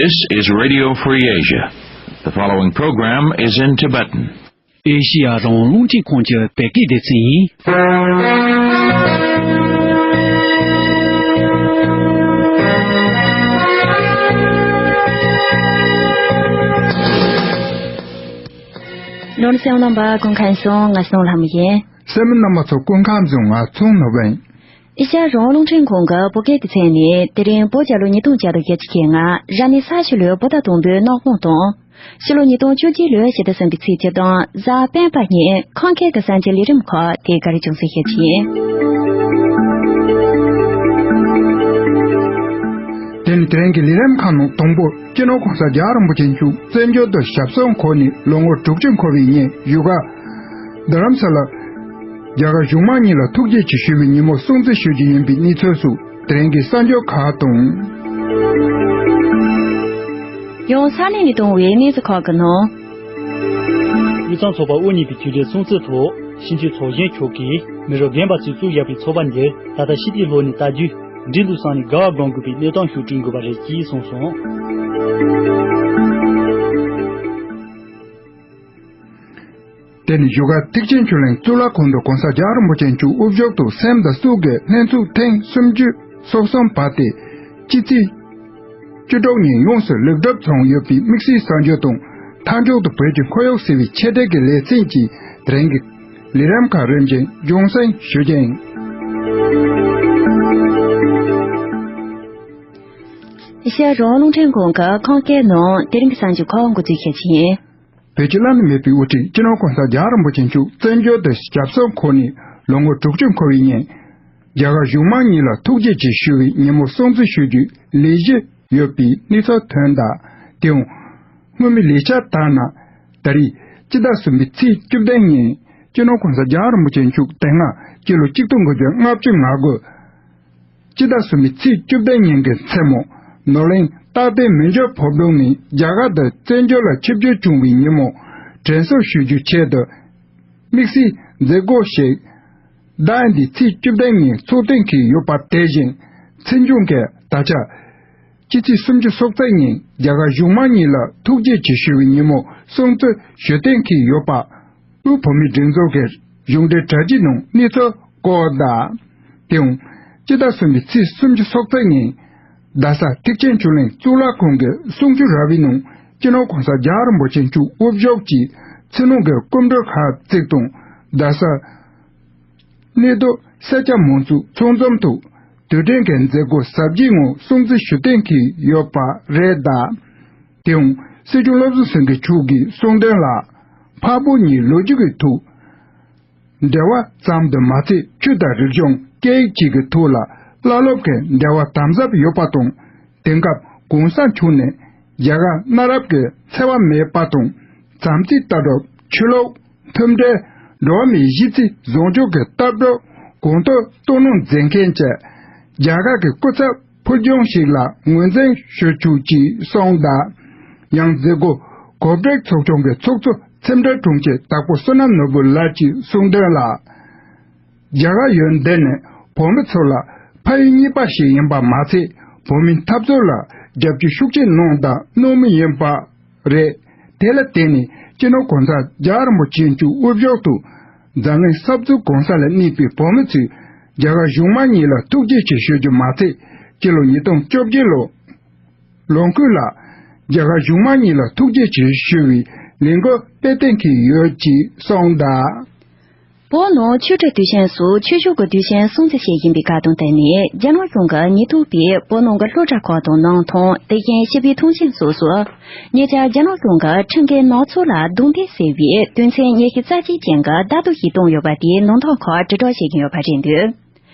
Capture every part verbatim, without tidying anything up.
This is Radio Free Asia. The following program is in Tibetan. ཨེ་ཤི་ཡ་རང་དབང་རླུང་འཕྲིན་ཁང་གི་བོད་སྐད་སྡེ་ཚན་ཡིན། ནོར་སེང་རྣམ་པ་སྐུ་ཁམས་བཟང་། ང་སོང་ལྷ་མོ་ཡིན། སེམས་རྣམ་པ་ཚོ་སྐུ་ཁམས་བཟང་། ང་ཚོང་ནོར་བུ་ཡིན། ཨེ་ཤ་ཡ་རང་དབང་རླུང་འཕྲིན་ཁང་གི་བོད་སྐད་སྡེ་ཚན་ནས་དེ་རིང་བོད་རྒྱལ་ལོ་ཉིས་སྟོང་བརྒྱ་དང་བརྒྱད་ཅུ་གྱ་ལྔ་རབ་གནས་ས་བྱི་ལོའི་བོད་ཟླ་དང་པོའི་ནག་པང་དང་། ཕྱི་ལོ་ཉིས་སྟོང་བཅོ་བརྒྱད་ལོའི་ཕྱི་ཟླ་གསུམ་པའི་ཚེས་བཅུ་དང་གཟའ་སྤེན་པ་ཉིན་ཁམས་སྐད་ཀྱི་གསར་འགྱུར་ལས་རིམ་ཁག་དེ་ག་རེ་བྱུང་ཟིན་ཞིག་ཡིན། དེ་ནི་དེ་རིང་གི་ལས་རིམ་ཁག་ནང་དང་པོ། སྤྱི་ནོར་གོང་ས་རྒྱལ་བ་རིན་པོ་ཆེ་མཆོག་བཙན་བྱོལ་དུ་ཞབས་སོར་འཁོད་ནས་ལོ་ངོ་དྲུག་ཅུ་འཁོར་བའི་ཉིན་བཞུགས་སྒར་རྡ་རམ་ས་ལར་རྒྱ་གར་གཞུང་མང་གཉིས་ལ་ཐུགས་རྗེ་ཆེ་ཞུ་བའི་ཉིན་མོ་སྲུང་བརྩི་ཞུ་རྒྱུ་ཡིན་པའི་གནས་ཚུལ་སོགས་དེ་རིང་གི་གསར་འགྱུར་ཁག་དང་། ཡང་ས་གནས་ནས་བཏང་བའི་གནས་ཚུལ་ཁག་གི་ནང་། དབུས་གཙང་ཚོགས་པ་དབུ་བརྙེས་པའི་དུས་དྲན་སྲུང་བརྩིའི་ཐོག་ཕྱིན་ཆད་ཚོགས་གཞོན་མཆོག་གིས་མི་རབས་རྒན་པ་ཚོས་བཙུགས་བཞག་པའི་ཚོགས་པ་འདིར་ད་ལྟ་ཞི་བདེའི་ལྷོ་ནས་ལྟ་རྒྱུ་འགྲིག་འདུག་བསམ་ནས་དགའ་བ་སྒོམ་དགོས་པའི་གནས་སྟངས་ཤིག་བསྐྲུན་དགོས་པ་རེད་ཅེས་གསུངས་སོང་། དེ་ནི་བཞུགས་སྒར་ཐེག་ཆེན་ཆོས་གླིང་གཙུག་ལག་ཁང་དུ་གོང་ས་རྒྱལ་བ་རིན་པོ་ཆེ་མཆོག་དབུ་བཞུགས་ཐོག་སེམས་དང་གཟུགས་ཀྱི་ལྷན་ཚོགས་ཐེངས་སུམ་ཅུ་སོ་གསུམ་པ་དེ་སྤྱི་ཚེས་བཅུ་དྲུག་ཉིན་ཡོངས་སུ་ལེགས་གྲུབ་བྱུང་ཡོད་པའི་དམིགས་བསལ་གསར་འགྱུར་དང་། མཐའ་མཇུག་ཏུ་བོད་ཀྱི་ཁོར་ཡུག་ཟེར་བའི་ཆེད་སྒྲིག་གི་ལེ་ཚན་གྱིས་དེ་རིང་གི་ལས་རིམ་ཁག་རིམ་བཞིན་རྒྱང་སྲིང་ཞུ་རྒྱུ་ཡིན། ཨེ་ཤ་ཡ་རང་དབང་རླུང་འཕྲིན་ཁང་གི་ཁམས་སྐད་ནང་དེ་རིང་གི་གསར་འགྱུར་ཁག་འགོ་འཛུགས་བྱེད་ཀྱི་ཡིན། བོད་ཀྱི་བླ་ན་མེད་པའི་དབུ་ཁྲིད་སྤྱི་ནོར་གོང་ས་རྒྱལ་བ་རིན་པོ་ཆེ་མཆོག་བཙན་བྱོལ་དུ་ཞབས་སོར་འཁོད་ནས་ལོ་ངོ་དྲུག་ཅུ་འཁོར་བའི་ཉིན། རྒྱ་གར་གཞུང་མང་གཉིས་ལ་ཐུགས་རྗེ་ཆེ་ཞུ་བའི་ཉིན་མོ་སྲུང་བརྩི་ཞུ་རྒྱུའི་ལས་གཞི་ཡོད་པའི་གནས་ཚུལ་ཐོན་གདའ། དེའང་སྔོན་མའི་ལས་འཆར་ལྟར་ན། ད་རེས་སྤྱི་ཟླ་གསུམ་པའི་ཚེས་བཅུ་བདུན་ཉིན་སྤྱི་ནོར་གོང་ས་རྒྱལ་བ་རིན་པོ་ཆེ་མཆོག་དེ་སྔ་སྤྱི་ལོ་གཅིག་སྟོང་དགུ་བརྒྱ་ལྔ་བཅུ་ང་དགུ། སྤྱི་ཟླ་གསུམ་པའི་ཚེས་བཅུ་བདུན་ཉིན་གྱི་མཚན་མོ། ནོར་གླིང་རྟག་བརྟན་མི་འགྱུར་བོད་ལུང་ནས་རྒྱ་གར་དུ་བཙན་བྱོལ་ལ་ཆིབས་བསྒྱུར་བྱུང་བའི་ཉིན་མོ། དྲན་གསོ་ཞུ་རྒྱུའི་ཆེད་དུ། དམིགས་བསལ་མཛད་སྒོ་ཞིག་ཟླ་འདིའི་ཚེས་བཅུ་བདུན་ཉིན་ཚོགས་ཐེངས་ཀྱི་ཡོད་པ་དེ་བཞིན། ཚེས་ཆུང་གི་ད་ཆ་སྤྱི་ཚེས་སུམ་ཅུ་སོ་གཅིག་ཉིན་རྒྱ་གར་གཞུང་མང་གཉིས་ལ་ཐུགས་རྗེ་ཆེ་ཞུ་བའི་ཉིན་མོ་སྲུང་བརྩི་ཞུ་ཐེངས་ཀྱི་ཡོད་པ། དབུས་བོད་མིའི་སྒྲིག་འཛུགས་ཀྱི་གཞུང་འབྲེལ་དྲ་རྒྱའི་ནང་གནས་ཚུལ་བཀོད་གདའ། དེའང་སྤྱི་ཟླ་གསུམ་པའི་ཚེས་སུམ་ཅུ་སོ་གཅིག་ཉིན། རྡ་ས་ཐེག་ཆེན་ཆོས་གླིང་གཙུག་ལག་ཁང་གི་གསུང་ཆོས་ར་བའི་ནང་སྤྱི་ནོར་གོང་ས་རྒྱལ་བ་རིན་པོ་ཆེ་མཆོག་དབུ་བཞུགས་ཀྱིས་ཕྱི་ནང་གི་སྐུ་མགྲོན་ཁག་ཅིག་དང་རྡ་ས་གནས་སྡོད་སེར་སྐྱ་མང་ཚོགས་ཚང་འཛོམས་ཐོག་དུས་དྲན་གྱི་མཛད་སྒོ་གཟབ་རྒྱས་ངང་སྲུང་བརྩི་ཞུ་གཏན་འཁེལ་ཡོད་པ་རེད་གདའ། དེའང་སྲིད་སྐྱོང་བློ་བཟང་སེང་གེ་མཆོག་གིས་གསུངས་དོན་ལ། འཕགས་བོད་གཉིས་ལོ་རྒྱུས་ཀྱི་ཐོག་འབྲེལ་བ་ཙམ་དུ་མ་ཚད་ཆོས་དང་རིག་གཞུང་སྐད་ཡིག་བཅས་ཀྱི་ཐོག་ལ་བླ་སློབ་ཀྱི་འབྲེལ་བ་དམ་ཟབ་ཡོད་པ་དང་། དེང་སྐབས་གོང་ས་མཆོག་ནི་རྒྱ་གར་གནའ་རབས་ཀྱི་འཚེ་བ་མེད་པ་དང་། བྱམས་བརྩེ་ལྟ་གྲུབ། ཆོས་ལུགས། མཐུན་སྒྲིལ། འགྲོ་བ་མིའི་གཞི་རྩའི་བཟང་སྤྱོད་ཀྱི་ལྟ་གྲུབ་གོང་དུ་གཏོང་གནང་མཛད་མཁན་གྱི་རྒྱ་གར་གྱི་སྐུ་ཚབ་ཕུལ་བྱུང་ཞིག་ལ་ངོས་འཛིན་ཞུ་ཆོག་ཅེས་གསུངས་གདའ། ཡང་མཛད་སྒོ་གོ་སྒྲིག་ཚོགས་ཆུང་གི་ཚོགས་གཙོ་ཁྲིམས་སྒྲིག་དྲུང་ཆེ་དྭགས་པོ་བསོད་ནམས་ནོར་བུ་ལགས་ཀྱིས་གསུངས་དོན་ལ། རྒྱ་གར་ཡུལ་འདི་ནི་བོད་མི་ཚོ་ལ་ཕ་ཡུལ་གཉིས་པ་ཞིག་ཡིན་པ་མ་ཚད། བོད་མིའི་འཐབ་རྩོད་ལ་རྒྱབ་སྐྱོར་ཤུགས་ཆེ་གནང་དང་གནང་མུས་ཡིན་པ་རེད། དེ་ལ་བརྟེན་ནས་སྤྱི་ནོར་གོང་ས་རྒྱལ་བ་རིན་པོ་ཆེ་མཆོག་དབུ་བཞུགས་ཐོག་འཛམ་གླིང་ས་ཕྱོགས་གང་ས་ལ་གནས་པའི་བོད་མི་ཚོས་རྒྱ་གར་གཞུང་མང་གཉིས་ལ་ཐུགས་རྗེ་ཆེ་ཞུ་རྒྱུ་མ་ཚད། སྤྱི་ལོ་ཉིས་སྟོང་བཅོ་བརྒྱད་ལོ་ལོ་འཁོར་ལ་རྒྱ་གར་གཞུང་མང་གཉིས་ལ་ཐུགས་རྗེ་ཆེ་ཞུ་བའི་ལས་འགུལ་སྤེལ་གཏན་འཁེལ་ཡོད་ཅེས་གསུངས་གདའ། བོད་ནང་ཆོས་ཁྲིད་དུས་ཆེན་སོགས་ཆོས་ཕྱོགས་ཀྱི་དུས་ཆེན་སྲུང་བརྩི་བྱེད་བཞིན་པའི་བཀའ་དང་བསྟུན་ནས། རྒྱ་ནག་གཞུང་གི་ཉེན་རྟོག་པས་བོད་ནང་གི་སློབ་གྲྭ་ཁག་དང་ནང་ཐོན། དེ་བཞིན་སྤྱི་པའི་ཐོན་ཆེན་སོགས་སུ། ཉེ་ཆར་རྒྱ་ནག་གཞུང་གིས་ཁྲིམས་འགལ་ནག་ཚོགས་ལ་རྡུང་རྡེག་ཟེར་བའི་དོན་ཚན་ཉི་ཤུ་རྩ་གཅིག་ཅན་གྱི་བརྡ་ཐོ་ཞིག་བཏོན་ཡོད་པ་དེའི་ནང་དོན་ཁག་དྲིལ་བསྒྲགས་བྱེད་ཀྱིན་ཡོད་པ་རེད་འདུག་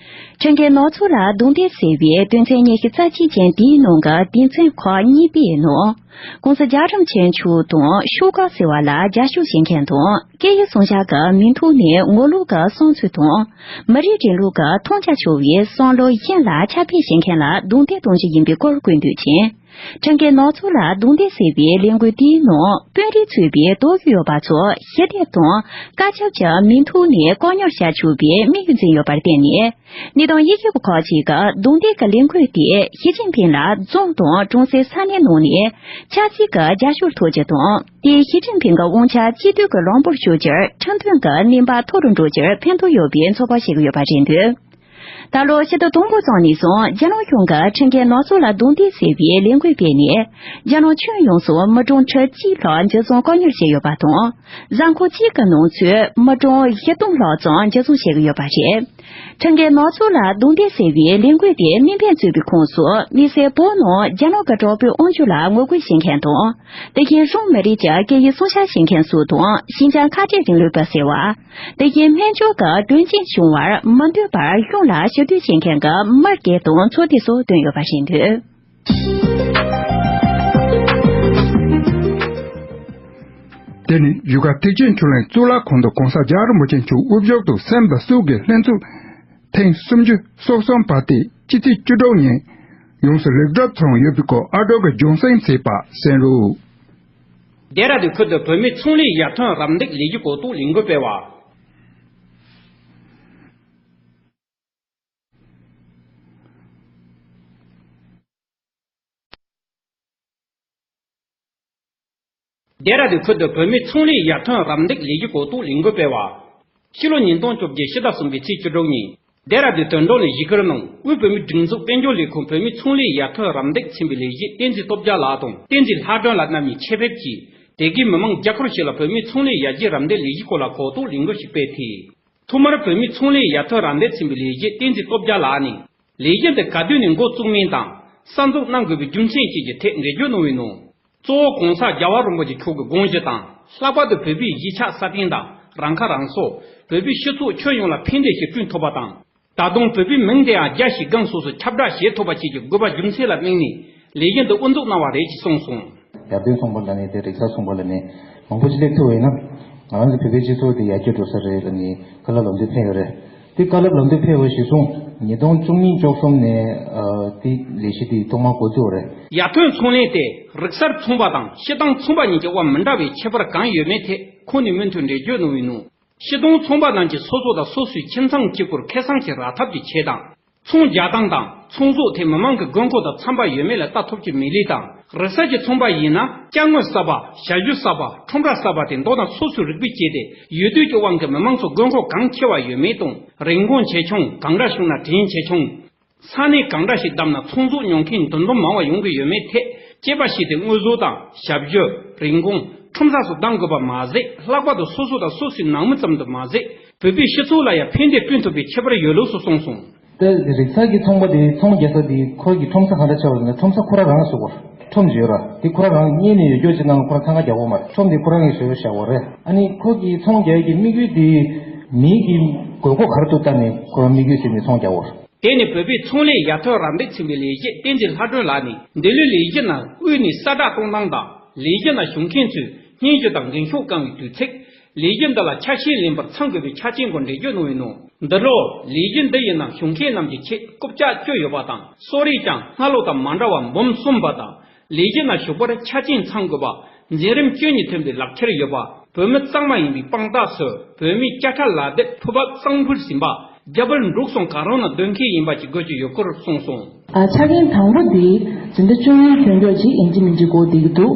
ཁྲིམས་འགལ་ནག་ཚོགས་ལ་རྡུང་རྡེག་ཟེར་བའི་དོན་ཚན་ཉི་ཤུ་རྩ་གཅིག་ཅན་དེའི་ནང་གི་སྡེ་ཚན་ཁག་གཉིས་པའི་ནང་། གོང་ས་རྒྱལ་བ་རིན་པོ་ཆེ་མཆོག་དང་ཤོག་ཁག་ཟེར་བ་ལ་རྒྱབ་སྐྱོར་བྱེད་མཁན་དང་། སྐད་ཡིག་སྲུང་བྱ་གི་མིང་ཐོག་ནས་ངོ་ལོག་གི་བསམ་ཚུལ་དང་། མི་རིགས་རིང་ལུགས་ཀྱི་མཐོང་རྒྱ་ཆེ་བའི་བསམ་བློ་གཞན་ལ་ཁྱབ་སྤེལ་བྱེད་མཁན་ལ་རྡུང་རྡེག་གཏོང་རྒྱུ་ཡིན་པའི་སྐོར་བཀོད་འདོད་ཅིང་། ཁྲིམས་འགལ་ནག་ཚོགས་ལ་རྡུང་རྡེག་ཟེར་བའི་ལས་འགུལ་དེའི་ནང་དཔོན་རིགས་ཚུད་པའི་དོགས་ཡོད་པ་ཚོ་ཞི་བདེ་དང་བཀའ་ཁྱབ་ཀྱང་མི་ཐུབ་ནས་བཀག་ཉར་བྱ་ཆོག་པའི་དམིགས་ཡུལ་འཛིན་ཡོད་པར་བརྟེན་ནས། གནས་སྟངས་ཡིད་སྐྱོ་པོ་ཁག་ཅིག་གིས་རྡུང་རྡེག་གི་ལས་འགུལ་དེས་ཞི་ཅིན་ཕིང་ལ་རྫོང་དང་གྲོང་གསེབ་ས་གནས་ནང་ནས་ཆབ་སྲིད་ཀྱི་རྒྱབ་སྐྱོར་ཐོབ་རྒྱུ་དང་། དེས་ཞི་ཅིན་ཕིང་གི་དབང་ཆ་གཅིག་སྡུད་ཀྱི་ལམ་བུར་ཤོར་རྒྱུར་ཁྲིམས་མཐུན་གྱི་གནས་བབ་མཐོ་རུ་འགྲོ་རྒྱུར་ཕན་ཐོགས་ཡོད་པའི་ཚོད་དཔག་བྱེད་ཀྱི་ཡོད་པ་རེད་འདུག་ད་ལོ་ཕྱི་ཟླ་དང་པོ་ཙམ་ནས་བཟུང་རྒྱ་ནག་གཞུང་གིས་ཁྲིམས་འགལ་ནག་ཚོགས་ལ་རྡུང་རྡེག་ཟེར་བའི་ལས་འགུལ་སྤེལ་ནས། རྒྱ་ནག་ཁྱོན་ཡོངས་སུ་མི་གྲངས་ཁྲི་གཅིག་ལྷག་འཇུ་བཟུང་བཀག་ཉར་བྱས་ཡོད་པ་དང་། གཟའ་འཁོར་གཅིག་གི་ནང་ཚུད་མི་གྲངས་བཞི་སྟོང་ལྷག་ཙམ་འཇུ་བཟུང་བྱེད་ཀྱི་ཡོད་པ་རེད། ཁྲིམས་འགལ་ནག་ཚོགས་ལ་རྡུང་རྡེག་ཟེར་བའི་ལས་འགུལ་དེ་དམིགས་འབེན་བཙུགས་པའི་ཁོངས་སུ་དམིགས་བསལ་བོད་ནང་རྒྱ་ནག་གི་དྲག་པོའི་དབང་སྒྱུར་ལ་ངོ་རྒོལ་བྱེད་མཁན་དང་། དེ་བཞིན་རང་མི་རིགས་ཀྱི་སྐད་ཡིག་སྲུང་སྐྱོབ་བྱེད་མཁན་སོགས་དང་། ཞིན་ཅང་ཁ་བྲལ་རིང་ལུགས་པ་ཟེར་བ། དེ་བཞིན་སྨན་བཅོས་ཀྱི་དོན་རྐྱེན་བྱུང་བར་མི་འདོད་པར་གཞུང་ལ་ཞུ་གཏུག་བྱེད་མཁན་གྱི་མི་སྒེར་དང་ཚོགས་སྡེ་སོགས་བཏོན་ཡོད་པ་རེད་འདུག་དེ་ནི་བཞུགས་སྒར་ཐེག་ཆེན་ཆོས་གླིང་གཙུག་ལག་ཁང་དུ་གོང་ས་རྒྱལ་བ་རིན་པོ་ཆེ་མཆོག་དབུ་བཞུགས་སུ་སེམས་དང་གཟུགས་ཀྱི་ལྷན་ཚོགས་ཐེངས་སུམ་ཅུ་སོ་གསུམ་པ་དེ་སྤྱི་ཚེས་བཅུ་དྲུག་ཉིན་ཡོངས་སུ་ལེགས་གྲུབ་སོང་ཡོད་པའི་སྐོར་ཨ་ཀྲོག་གི་ལྗོན་སེང་ཚེ་པ་གསན་རོགས། ལྡེ་ར་ལྡུན་ཁུལ་དུ་བོད་མིའི་ཚོང་ལས་ཡར་ཐོན་རམ་འདེགས་ལས་གཞི་གོ་རྟོགས་ལས་འགུལ་སྤེལ་བ། ལྡེ་ར་ལྡུན་ཁུལ་དུ་བོད་མིའི་ཚོང་ལས་ཡར་ཐོན་རམ་འདེགས་ལས་གཞི་གོ་རྟོགས་ལས་འགུལ་སྤེལ་བ། ཕྱི་ལོ་ཉིས་སྟོང་བཅོ་བརྒྱད་ཕྱི་ཟླ་གསུམ་པའི་ཚེས་བཅུ་དྲུག་ཉིན། ལྡེ་ར་ལྡུན་དོན་གྲུབ་གླིང་གཞིས་ཁུལ་ནང་དབུས་བོད་མིའི་སྒྲིག་འཛུགས་དཔལ་འབྱོར་ལས་ཁུངས་བོད་མིའི་ཚོང་ལས་ཡར་ཐོན་རམ་འདེགས་ཚན་པའི་ལས་བྱེད་བསྟན་འཛིན་སྟོབས་རྒྱལ་ལགས་དང་བསྟན་འཛིན་ལྷ་སྒྲོན་ལགས་རྣམ་གཉིས་ཆེད་ཕེབས་ཀྱིས་དེ་གའི་མི་མང་རྒྱ་སྐོར་ཞིག་ལ་བོད་མིའི་ཚོང་ལས་ཡར་རྒྱས་རམ་འདེགས་ལས་གཞིའི་སྐོར་ལ་གོ་རྟོགས་ལས་འགུལ་ཞིག་སྤེལ་ཏེ། ཐོག་མར་བོད་མིའི་ཚོང་ལས་ཡར་ཐོན་རམ་འདེགས་ཚན་པའི་ལས་བྱེད་བསྟན་འཛིན་སྟོབས་རྒྱལ་ལགས་ནས། ལས་གཞི་འདི་ག་དུས་ནས་འགོ་བཙུགས་མིན་དང་། གསར་འཛུགས་གནང་དགོས་པའི་རྒྱུ་མཚན་བཅས་ཀྱི་ཐད་འགྲེལ་བརྗོད་གནང་བའི་ནང་། གཙོ་བོ་གོང་ས་རྒྱལ་བ་རིན་པོ་ཆེ་མཆོག་གི་དགོངས་གཞི་དང་། ལྷག་པར་དུ་བོད་པའི་གཞིས་ཆགས་སྲ་བརྟན་དང་རང་ཁ་རང་གསོ། བོད་པའི་སྤྱི་ཚོགས་ཁྱོན་ཡོངས་ལ་ཕན་བདེ་ཞིག་བསྐྲུན་ཐུབ་པ་དང་། ད་དུང་བོད་པའི་མིང་དེའང་རྒྱ་ཞིག་སྒང་སོ་སོ་ཁྱབ་བསྒྲགས་བྱེད་ཐུབ་པ་བཅས་ཀྱི་དགོས་པ་རྒྱུ་མཚན་ལ་དམིགས་ནས་ལས་གཞི་འདི་དབུ་འཛུགས་གནང་བ་རེད་ཅེས་གསུངས་སོང་། ཡར་ཐོན་ཚོང་པ་ལ་ནི་དེ་རིག་གསར་ཚོང་པ་ལ་ནི་མང་པོ་ཞིག་སླེབས་ཐུབ་པ་ཡིན་ན། ང་རང་ཚོ་བོད་པའི་སྤྱི་ཚོགས་དེ་ཡར་རྒྱས་འགྲོ་ས་རེད་ལ་ནི་བཀའ་སློབ་ལམ་སྟོན་ཕེབས་ཡོད་རེད། དེ་བཀའ་སློབ་ལམ་སྟོན་ཕེབས་པ་གཞིར་བཟུང་ཉིས་སྟོང་བཅུ་གཉིས་བཅུ་གསུམ་ནས་ཨ་དེ་ལས་གཞི་དེ་ཐོག་མར་འགོ་བཙུགས་པ་རེད། ཡར་ཐོན་ཚོང་ལས་དེ་རིག་གསར་ཚོང་པ་དང་སྤྱིར་བཏང་ཚོང་པ་གཉིས་ཀྱི་དབར་མི་འདྲ་བའི་ཁྱད་པར་གང་ཡོད་མེད་ཐད་ཁོང་ནས་མུ་མཐུད་འགྲེལ་བརྗོད་གནང་བའི་ནང་། སྤྱིར་བཏང་ཚོང་པ་རྣམས་ཀྱིས་སོ་སོ་དང་སོ་སོའི་ཁྱིམ་ཚང་གཅིག་པུར་ཁེ་བཟང་གི་རག་ཐབས་ཀྱི་ཆེད་དང་། ཚོང་རྒྱག་སྟངས་དང་ཚོང་ཟོག་དེ་མི་མང་གི་དགོས་མཁོ་དང་འཚམ་པ་ཡོད་མེད་ལ་ལྟ་ཐུབ་ཀྱི་མི་ལུས་དང་། རིག་གསར་གྱི་ཚོང་པ་ཡིན་ན་ཅ་དངོས་གསར་པ། ཞབས་ཞུ་གསར་པ། ཁྲོམ་ར་གསར་པ་དེ་མདོར་ན་སོ་སོའི་རིག་པའི་སྤྱི་དེ་ཡོད་དུས་ཀྱི་དབང་གིས་མི་མང་ཚོ་དགོས་མཁོ་གང་ཆེ་བ་ཡོད་མེད་དང་། རིན་གོང་ཇེ་ཆུང་གང་འདྲ་བྱུང་ན་བྲིན་ཇེ་ཆུང་། ས་གནས་གང་འདྲ་ཞིག་བདམས་ན་ཚོང་ཟོག་ཉོ་མཁན་འདུ་འཛོམས་མང་བ་ཡོང་གི་ཡོད་མེད་ཐད་དཔྱད་པ་བྱས་ཏེ་དངོས་ཟོག་དང་ཞབས་ཞུ། རིན་གོང་། ཁྲོམ་ས་སོགས་བདམས་དགོས་པ་མ་ཟད། ལྷག་པར་དུ་སོ་སོ་དང་སོ་སོའི་ནང་མི་ཙམ་དུ་མ་ཟད། བོད་པའི་སྤྱི་ཚོགས་ལ་ཡང་ཕན་བདེ་བསྐྲུན་ཐུབ་པའི་ཁྱད་པར་ཡོད་ལུགས་སུ་གསུངས་སོང་། ད་རིག་གསར་གྱི་ཚོང་པ་དེ་ཚོང་རྒྱག་ས་དེ་ཁོ་གི་ཁྲོམ་ས་ག་འདྲ་ཆགས་པ་རེད་ན། ཁྲོམ་ས་ཁོ་རང་རང་བཟོ་དགོས། ཁྲོམ་ཡོད་ར། དེ་ཁོ་རང་རང་གཉེར་ནས་ཡོད་རྒྱུ་ཅིག་ནང་ལ་ཁོ་རང་ཐང་ག་རྒྱག་དགོས་མ་རེད། ཁྲོམ་དེ་ཁོ་རང་གིས་བཟོས་བཞག་དགོས་རེད། ཨ་ནི་ཁོ་གི་ཚོང་རྒྱག་ཡས་ཀྱི་དམིགས་ཡུལ་དེ་མི་གི་དགོས་མཁོ་ག་རེ་འདུག་ལྟ་ནས་ཁོ་རང་དམིགས་ཡུལ་ཟིན་ནས་ཚོང་རྒྱག་དགོས་རེད། དེ་ནི་བོད་པའི་ཚོང་ལས་ཡར་ཐོན་རམ་འདེགས་ཚན་པའི་ལས་བྱེད་བསྟན་འཛིན་ལྷ་སྒྲོན་ལགས་ནས། འདི་ལོའི་ལས་གཞི་ནང་དབུས་ནས་གསལ་བསྒྲགས་གཏོང་སྟངས་དང་། ལས་གཞི་ནང་ཞུགས་མཁན་ཚོས་སྙན་ཞུ་དང་འགན་ཤོག་བཀང་བའི་དུས་ཚིགས། ལས་གཞི་འདི་ལ་ཆ་ཤས་ལེན་པར་ཚང་དགོས་པའི་ཆ་རྐྱེན་སྐོར་འགྲེལ་བརྗོད་གནང་བའི་ནང་། འདི་ལོ་ལས་གཞི་འདི་ཡི་ནང་ཞུགས་མཁན་རྣམས་ཀྱི་ཆེད་རྐུབ་ཀྱག་བཅུ་ཡོད་པ་དང་། གསོལ་རས་ཀྱང་སྔ་ལོ་དང་མ་འདྲ་བར་འབུམ་གསུམ་པ་དང་། ལས་གཞི་ནང་ཞུགས་པར་ཆ་རྐྱེན་ཚང་དགོས་པ། འཛིན་རིམ་བཅུ་གཉིས་ཐོན་པའི་ལག་ཁྱེར་ཡོད་པ། བོད་མི་གཙང་མ་ཡིན་པའི་དཔང་རྟགས་སུ་བོད་མིའི་དཔྱ་ཁྲལ་ལག་དེབ་ཕུར་པ་གཙང་ཕུར་ཟིན་པ། རྒྱ་བལ་འབྲུག་གསུམ་གང་རུང་ནང་སྡོད་མཁན་ཡིན་པ་ཅིག་དགོས་ཀྱི་ཡོད་སྐོར་གསུངས་སོང་། ཨ། ཆ་རྐྱེན་དང་པོ་དེ་འཛིན་གྲྭ་བཅུ་གཉིས་ཐོན་ཀྱོག་ཅིག་ཡིན་གཅིག་མིན་གཅིག་དགོས་བསྡད་ཀྱི་འདུག་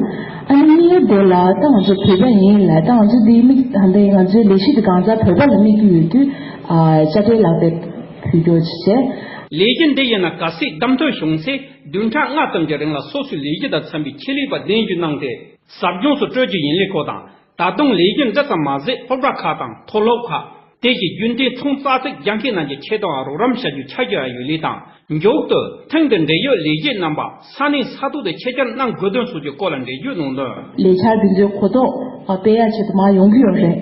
ཨ་ནི་གཉིས་པ་དེ་ལ་ད་ང་ཚོ་བོད་པ་ཡིན་ལ། ད་ང་ཚོ་འདི་དམིགས་ད་ལྟ་ང་ཚོའི་ལས་གཞི་འདི་གང་ཟག་བོད་པ་ལ་དམིགས་ཀྱི་ཡོད་དུས། ཨ། དཔྱ་ཁྲལ་ལག་དེབ་ཕུལ་ཀྱོག་ཅིག་བྱས། ལས་གཞི་འདི་ཡིན་ན་གལ་སྲིད་བདམས་ཐོན་བྱུང་ཚེ་བདུན་ཕྲག་ལྔ་ཙམ་གྱི་རིང་ལ་སོ་སོའི་ལས་གཞི་དང་འཚམ་པའི་ཆེད་ལས་པ་གདན་འཇུ་གནང་སྟེ་ཟབ་སྦྱོང་སོགས་སྤྲོད་རྒྱུ་ཡིན་ལས་ཁོ་དང་། ད་དུང་ལས་གཞི་འདི་ཙམ་མ་ཟད་སློབ་གྲྭ་ཁག་དང་མཐོ་སློབ་ཁག་དེ་བཞིན་རྒྱུན་གཏན་ཚོང་རྩ་ཚིག་རྒྱག་མཁན་རྣམས་ཀྱི་ཆེད་དུའང་རོགས་རམ་བྱ་རྒྱུའི་འཆར་གཞི་ཡང་ཡོད་ལུགས་དང་། མཇུག་ཏུ་ཐེངས་འདིར་འབྲེལ་ཡོད་ལས་བྱེད་རྣམ་པ་ས་གནས་ས་ཐོག་ཏུ་ཆེད་བཅར་གནང་དགོས་དོན་སོགས་ཀྱི་སྐོར་ལ་འགྲེལ་བརྗོད་གནང་དོན། ལས་འཆར་འདི་ཚོའི་གོ་རྟོགས་སྤེལ་ཡག་ཆེད་དུ་མར་ཡོང་གི་ཡོད་རེད།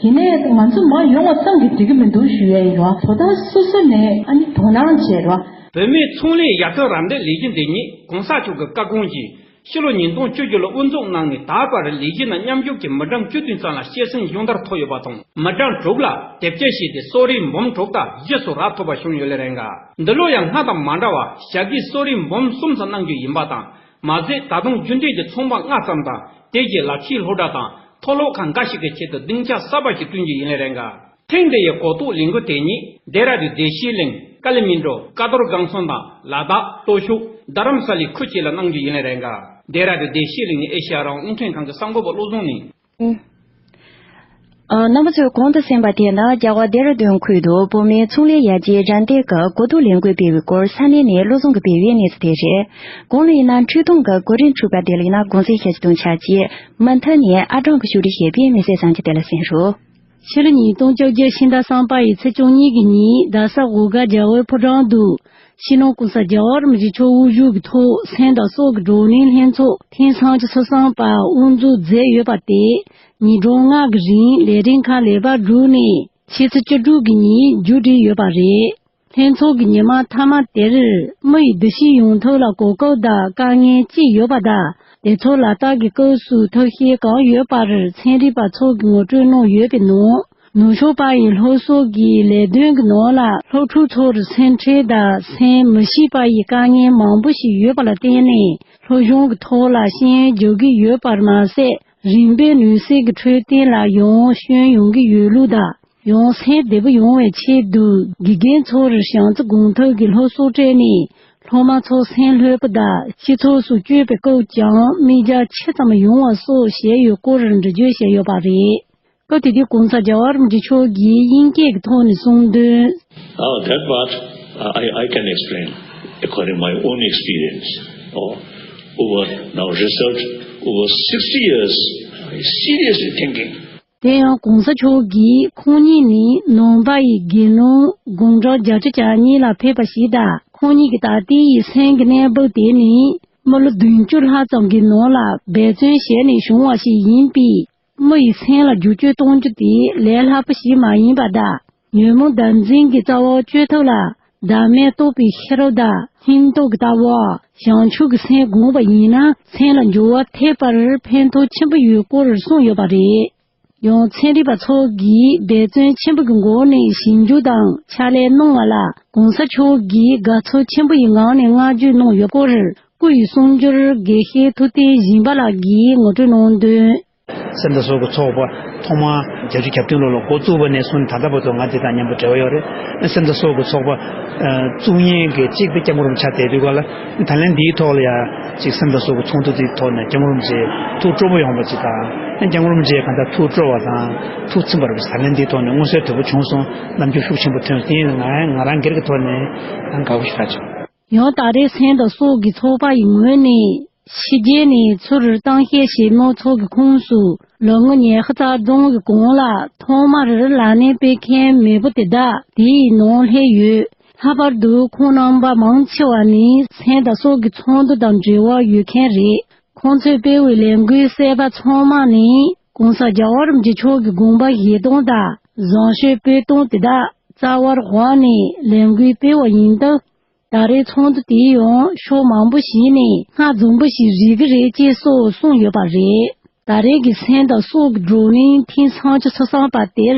ཡིན་ནའི་ང་ཚོ་མར་ཡོང་བ་ཙམ་གྱིས་འགྲིག་གི་མི་འདུག་ཞུ་ཡས་ཡིན་ར། དོ་བདག་སོ་སོ་ནས་ཨ་ནི་དོ་སྣང་བྱེད་ར། བོད་མིའི་ཚོང་ལས་ཡར་ཐོན་རམ་འདེགས་ལས་གཞི་འདི་ཉིད་གོང་ས་མཆོག་གི་བཀའ་དགོངས་བཞིན། ཕྱི་ལོ་ཉིས་སྟོང་བཅུ་བཞི་ལོར་དབུ་འཛུགས་གནང་ནས་ད་བར་ལས་གཞི་ནང་མཉམ་ཞུགས་ཀྱི་མི་གྲངས་བཅུ་བདུན་ཙམ་ལ་སྐྱེད་སྲིང་སྦྱོང་བརྡར་ཐོབ་ཡོད་པ་དང་། མི་གྲངས་དྲུག་ལ་དེབ་སྐྱེལ་བྱས་ཏེ་གསོལ་རས་འབུམ་དྲུག་དང་བཞི་སོགས་རག་ཐུབ་པ་བྱུང་ཡོད་ལེ་རེད་འགའ། འདི་ལོ་ཡང་སྔར་དང་མ་འདྲ་བར་ཞབས་ཕྱིའི་གསོལ་རས་འབུམ་གསུམ་ཙམ་གནང་རྒྱུ་ཡིན་པ་དང་། མ་ཟད་ད་དུང་རྒྱུན་ལྡན་གྱི་ཚོང་པ་ལྔ་ཙམ་དང་དེ་རྗེས་ལག་ཁྱེར་སློབ་གྲྭ་དང་མཐོ་སློབ་ཁང་འགའ་ཞིག་གི་ཆེད་དུ་སྡིངས་ཆ་གསར་པ་ཞིག་བསྐྲུན་རྒྱུ་ཡིན་ལེ་རེད་འགའ། ཐེངས་འདི་ཡི་གོ་རྟོགས་ལས་འགུལ་དེ་ཉིད་ལྡེ་ར་ལྡུན་བདེ་སྐྱིད་གླིང་། ཀ་ལི་མི་འགྲོ། ཀ་རྡོར་སྒང་ཚང་དང་ལ་དྭགས་སྟོད་ཕྱོགས་རྡ་རམ་ས་ལའི་ཁུལ་བཅས་ལ་གནང་རྒྱུ་ཡིན་ལེ་རེད་འགའ། ལྡེ་ར་ལྡུན་བདེ་སྐྱིད་གླིང་ནས་ཨེ་ཤེ་ཡ་རང་དབང་རླུང་འཕྲིན་ཁང་གི་གསར་འགོད་པ་བློ་བཟང་ནས། ཨ། རྣམ་པ་ཚོས་གོང་དུ་གསན་པ་དེ་ནི་རྒྱ་གར་ལྡེ་ར་ལྡུན་ཁུལ་དུ་བོད་མིའི་ཚོང་ལས་ཡར་རྒྱས་རམ་འདེགས་ཀྱི་གོ་རྟོགས་ལས་འགུལ་སྤེལ་བའི་སྐོར་ས་གནས་ནས་བློ་བཟང་གིས་སྤེལ་བའི་གནས་ཚུལ་དེ་རེད། གོང་ལ་ཡིན་ན་འཕྲུལ་སྡོམ་གྱི་གོ་རིམ་འཁྲུག་པ་དེ་ལ་ཡིན་ན་གོང་གསལ་ཤེས་ཚོད་དང་ཆ་གཅིག་མུ་མཐུད་ནས་ཨ་ཀྲང་གིས་ཕྱོགས་སྒྲིག་བྱས་པའི་དམིགས་བསལ་གསར་འགྱུར་དེ་ལ་གསན་རོགས། ཕྱི་ལོ་ཉིས་སྟོང་བཅོ་བརྒྱད་ཕྱི་ཟླ་གསུམ་པ་ཡི་ཚེས་བཅུ་གཉིས་ཀྱི་ཉིན་རྡ་ས་འོ་སྒར་རྒྱ་བོད་ཕོ་བྲང་དུ་སྤྱི་ནོར་༸གོང་ས་༸རྒྱལ་བ་རིན་པོ་ཆེ་མཆོག་དབུ་བཞུགས་ཀྱི་ཐོག་སེམས་དང་སྲོག་གི་བགྲོ་གླེང་ལྷན་ཚོགས་ཐེངས་སུམ་ཅུ་སོ་གསུམ་པ་དབུ་འཛུགས་མཛད་ཡོད་པ་དེ་ཉིན་གྲངས་ལྔ་གི་རིང་ལས་རིམ་ཁག་ལེགས་པར་བསྒྲུབས་ནས་ཕྱི་ཚེས་བཅུ་དྲུག་གི་ཉིན་མཇུག་སྒྲིལ་ཡོད་པ་རེད། ལྷན་ཚོགས་ཀྱི་ཉི་མ་མཐའ་མ་དེར་མི་ཡི་འདུ་ཤེས་ཡོང་ཐབས་ལ་གོ་སྐབས་དང་དཀའ་ངལ་ཅི་ཡོད་པ་དང་དེ་ཚོ་ལག་བསྟར་གྱི་སྐབས་སུ་ཐབས་ཤེས་གང་ཡོད་པར་ཚན་རིག་པ་ཚོ་གིས་ངོ་སྤྲོད་གནང་ཡོད་པའི་ནང་། ནུབ་ཕྱོགས་པ་ཡི་སློབ་གསོ་གི་ལས་དོན་གྱི་ནང་ལ་སློབ་ཕྲུག་ཚོར་སེམས་ཁྲལ་དང་སེམས་མི་ཤེས་པ་ཡི་དཀའ་ངལ་མང་པོ་ཞིག་ཡོད་པ་ལ་བརྟེན་ནས་སློབ་སྦྱོང་གི་ཐོག་ལ་ཤེས་ཡོན་རྒྱག་གི་ཡོད་པར་མ་ཟད་རིག་པའི་ནུས་ཤུགས་ཀྱི་འཕྲོད་བསྟེན་ལ་ཡང་སྐྱོན་ཡོང་གི་ཡོད་ལུགས་དང་། ཡང་སེམས་བདེ་པོ་ཡོང་བའི་ཆེད་དུ་དགེ་རྒན་ཚོར་བྱམས་བརྩེ་སྒོམ་ཐབས་ཀྱི་སློབ་གསོ་སྤྲད་ནས་སློབ་མ་ཚོ་སེམས་ལྷོད་པོ་དང་སྤྱི་ཚོགས་སུ་བསྐྱོད་པའི་སྐབས་ཀྱང་མིག་རྒྱང་ཆེ་ཙམ་ཡོང་བ་སོགས་བྱས་ཡོད་སྐོར་འགྲེལ་བརྗོད་བྱས་ཡོད་པ་རེད། སྐབས་དེ་དུས་༸གོང་ས་༸རྒྱལ་བ་རིན་པོ་ཆེ་མཆོག་གིས་དབྱིན་སྐད་ཀྱི་ཐོག་ནས་གསུངས་དོན། Now that part, uh, I, I can explain according my own experience. Or over now research, over sixty years, I seriously thinking. དེ་ཡང་༸གོང་ས་མཆོག་གིས་ཁོང་ཉིད་ནི་ནང་པ་ཡི་དགེ་སློང་དགུང་གྲངས་བརྒྱད་ཅུ་གྱ་གཉིས་ལ་ཕེབས་པ་ཞིག་དང་ཁོང་ཉིད་ཀྱི་ད་ལྟའི་ཡི་སེམས་ཀྱི་གནས་བབ་དེ་ནི་མི་ལོ་བདུན་ཅུ་ལྷག་ཙམ་གྱི་ནང་ལ་འབད་བརྩོན་བྱས་ནས་བྱུང་བ་ཞིག་ཡིན་པས། མི་ཡི་སེམས་ལ་བསྒྱུར་བཅོས་གཏོང་རྒྱུ་དེ་ལས་སླ་པོ་ཞིག་མ་ཡིན་པ་དང་། ཉོན་མོངས་བདག་འཛིན་གྱི་རྩ་བ་གཅོད་ཐབས་ལ་བདག་མེད་རྟོགས་པའི་ཤེས་རབ་དང་སྙིང་སྟོབས་ཀྱི་ལྟ་བ། བྱང་ཆུབ་ཀྱི་སེམས་བསྒོམས་པ་ཡིན་ན་སེམས་ལ་འགྱུར་བ་ཐེབས་པར་ཕན་ཐོགས་ཆེན་པོ་ཡོད་སྐོར་གསུངས་ཡོད་པ་རེད། ཡང་ཚན་རིག་པ་ཚོ་གིས་འབད་བརྩོན་ཆེན་པོ་གི་སྒོ་ནས་ཞིབ་འཇུག་དང་ཕྱག་ལས་གནང་བ་ལ་༸གོང་ས་མཆོག་གིས་དགའ་ཚོར་ཆེན་པོ་ཡི་ངང་ནས་བསྔགས་བརྗོད་གནང་ཡོད་སྐོར་སྐུ་ཡི་གསུང་སྒྱུར་དགེ་བཤེས་ཐུབ་བསྟན་སྦྱིན་པ་ལགས་ཀྱིས་ངོ་སྤྲོད་གནང་དོན། སེམས་དང་སྲོག་གི་ཚོགས་པ་ཐོག་མར་བརྒྱད་ཅུ་གྱ་བདུན་ལོ་ལ་འགོ་བཙུགས་པ་ནས་བཟུང་ནས་ད་ལྟ་བར་དུ་ང་འདི་དང་མཉམ་པོ་འབྲེལ་བ་ཡོད་རེད། སེམས་དང་སྲོག་གི་ཚོགས་པ་ཨ་བཙུགས་མཁན་གྱི་གཅིག་དེ་སྐྱབས་མགོན་རིན་པོ་ཆེ་བསྡད་དུས་ག་ལ་ད་ལན་འདིའི་ཐོག་ལ་ཡང་གཅིག་སེམས་དང་སྲོག་གི་ཚོགས་འདུ་འདིའི་ཐོག་ནས་སྐྱབས་མགོན་རིན་པོ་ཆེ་ཐུགས་སྤྲོ་པོ་ཡོང་བ་ཅིག་དང་། སྐྱབས་མགོན་རིན་པོ་ཆེ་གང་ལྟར་ཐུགས་སྤྲོ་བ་དང་ཐུགས་ཚིམ་པ་རེད་པ། ད་ལན་འདིའི་ཐོག་ནས་མངོན་གསལ་དོད་པོ་བྱུང་སོང་། རྣམ་འགྱུར་ཤུགས་ཆེན་པོ་ཐོན་སོང་། དེ་ཡིན་ན་ང་ང་རང་སྒེར་གྱི་ཐོག་ནས་ཡང་དགའ་པོ་ཞིག་ཆགས་བྱུང་། ཡང་ད་རེས་སེམས་དང་སྲོག་གི་ཚོགས་པ་ཡི་ངོས་ནས་ཕྱི་རྒྱལ་ནས་ཚུར་གཏམ་བཤད་བྱེད་མི་ཚོ་གི་ཁོངས་སུ་ལོ་ངོ་ཉི་ཤུ་རྩ་གྲངས་ཀྱི་གོང་ལ་ཐོག་མར་ལག་ལེན་སྤེལ་མཁན་མེས་པོ་དེ་དག་དེའི་ནང་སླེབས་ཡོད། ལྷག་པར་དུ་ཁོང་རྣམ་པ་མང་ཆེ་བ་ནི་སེམས་དང་སྲོག་གི་ཚོགས་འདུ་དང་འབྲེལ་བ་ཡོད་མཁན་རེད། ཁོང་ཚོས་སྤེལ་བའི་ལས་འགུལ་གསར་པ་ཚང་མ་ནི་༸གོང་ས་༸རྒྱལ་བ་རིན་པོ་ཆེ་མཆོག་གི་དགོངས་པ་བཞེས་སྟངས་དང་བཟང་སྤྱོད་སྤེལ་སྟངས་དེ་དག་རྩ་བར་བཞག་ནས་ལས་འགུལ་སྤེལ་བ་ཡིན་སྟབས། ད་རེས་ཚོགས་འདུ་དེ་ཡང་ཕྱོགས་མང་པོ་ཞིག་ནས་སྔར་རྫོང་འབུ་ཞིག་རེག་གི་རེད་ཅེས་སོགས་གསུངས་ཡོད་པ་རེད། ད་རེས་ཀྱི་སེམས་དང་སྲོག་གི་བགྲོ་གླེང་ཐེངས་སུམ་ཅུ་སོ་གསུམ་པ་དེར་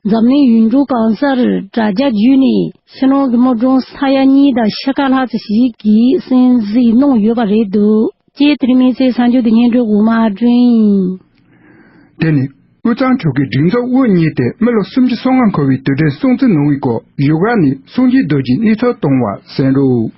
འཛམ་གླིང་ཡུལ་གྲུ་གང་སར་དྲ་རྒྱ་བརྒྱུད་ནས་ཕྱི་ནང་གི་དམག་སྦྱོང་ས་ཡ་གཉིས་དང་ཕྱེད་ཀ་ལྷག་ཙམ་ཞིག་གིས་གསན་གཟིགས་གནང་ཡོད་པ་རེད་འདུག་ཅེས་དེ་རིང་མི་ཚེའི་གསར་འགྱུར་དེ་སྙན་སྒྲོན་འོག་མ་བསྐྲུན་ཡིན། དེ་ནི་དབུས་གཙང་ཆོལ་ཁའི་སྒྲིག་འཛུགས་དབུ་བརྙེས་ཏེ་མི་ལོ་སུམ་ཅུ་སོ་ལྔ་འཁོར་བའི་དུས་དྲན་སྲུང་བརྩི་གནང་བའི་སྐོར་བཞུགས་སྒར་ནས་སངས་རྒྱས་རྡོ་རྗེས་གནས་ཚུལ་བཏང་བ་གསན་རོགས།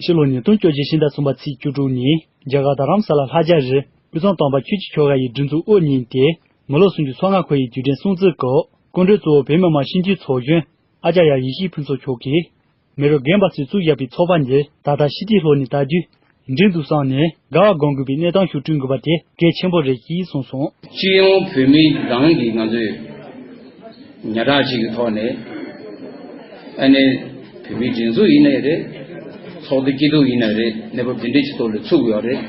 ཕྱི་ལོ་ཉིས་སྟོང་བཅོ་བརྒྱད་ཕྱི་ཟླ་གསུམ་པ་ཚེས་བཅུ་དྲུག་ཉིན་རྒྱ་གར་རྡ་རམ་ས་ལ་ལྷ་རྒྱལ་རི་དབུས་གཙང་དམ་པ་ཆོས་ཀྱི་ཆོ་ག་ཡི་སྒྲིག་འཛུགས་དབུ་བརྙེས་ཏེ་མི་ལོ་སུམ་ཅུ་སོ་ལྔ་འཁོར་བའི་དུས་དྲན་སྲུང་བརྩི་སྐོར་སྐུ་མགྲོན་གཙོ་བོ་བོད་མི་མང་སྤྱི་འཐུས་ཚོགས་གཞོན་ཨ་ཅཱརྱ་ཡེ་ཤེས་ཕུན་ཚོགས་མཆོག་གིས། མི་རབས་རྒན་པ་ཚོས་བཙུགས་བཞག་པའི་ཚོགས་པ་འདིར་ད་ལྟ་ཕྱི་དྲིལ་ལྷོད་ནས་ལྟ་དུས་འགྲིག་འདུག་བསམ་ནས་དགའ་བ་སྒོམ་དགོས་པའི་གནས་སྟངས་ཤིག་བསྐྲུན་དགོས་པ་དེ་གལ་ཆེན་པོ་རེད་ཅེས་གསུངས་སོང་། སྤྱི་ཡོངས་བོད་མི་རང་གིས་ང་ཚོས་ཉག་ཕྲ་ཅིག་གི་ཐོག་ནས་ཨ་ནི་བོད་མིའི་སྒྲིག་འཛུགས་ཡིན་ནའི་རེད། ཚོགས་འདུ་སྐྱིད་སྡུག་ཡིན་ནའི་རེད། གནས་བབ་འདི་འདྲ་ཅིག་ཐོག་ལ་ཚུགས་ཡོད་རེད།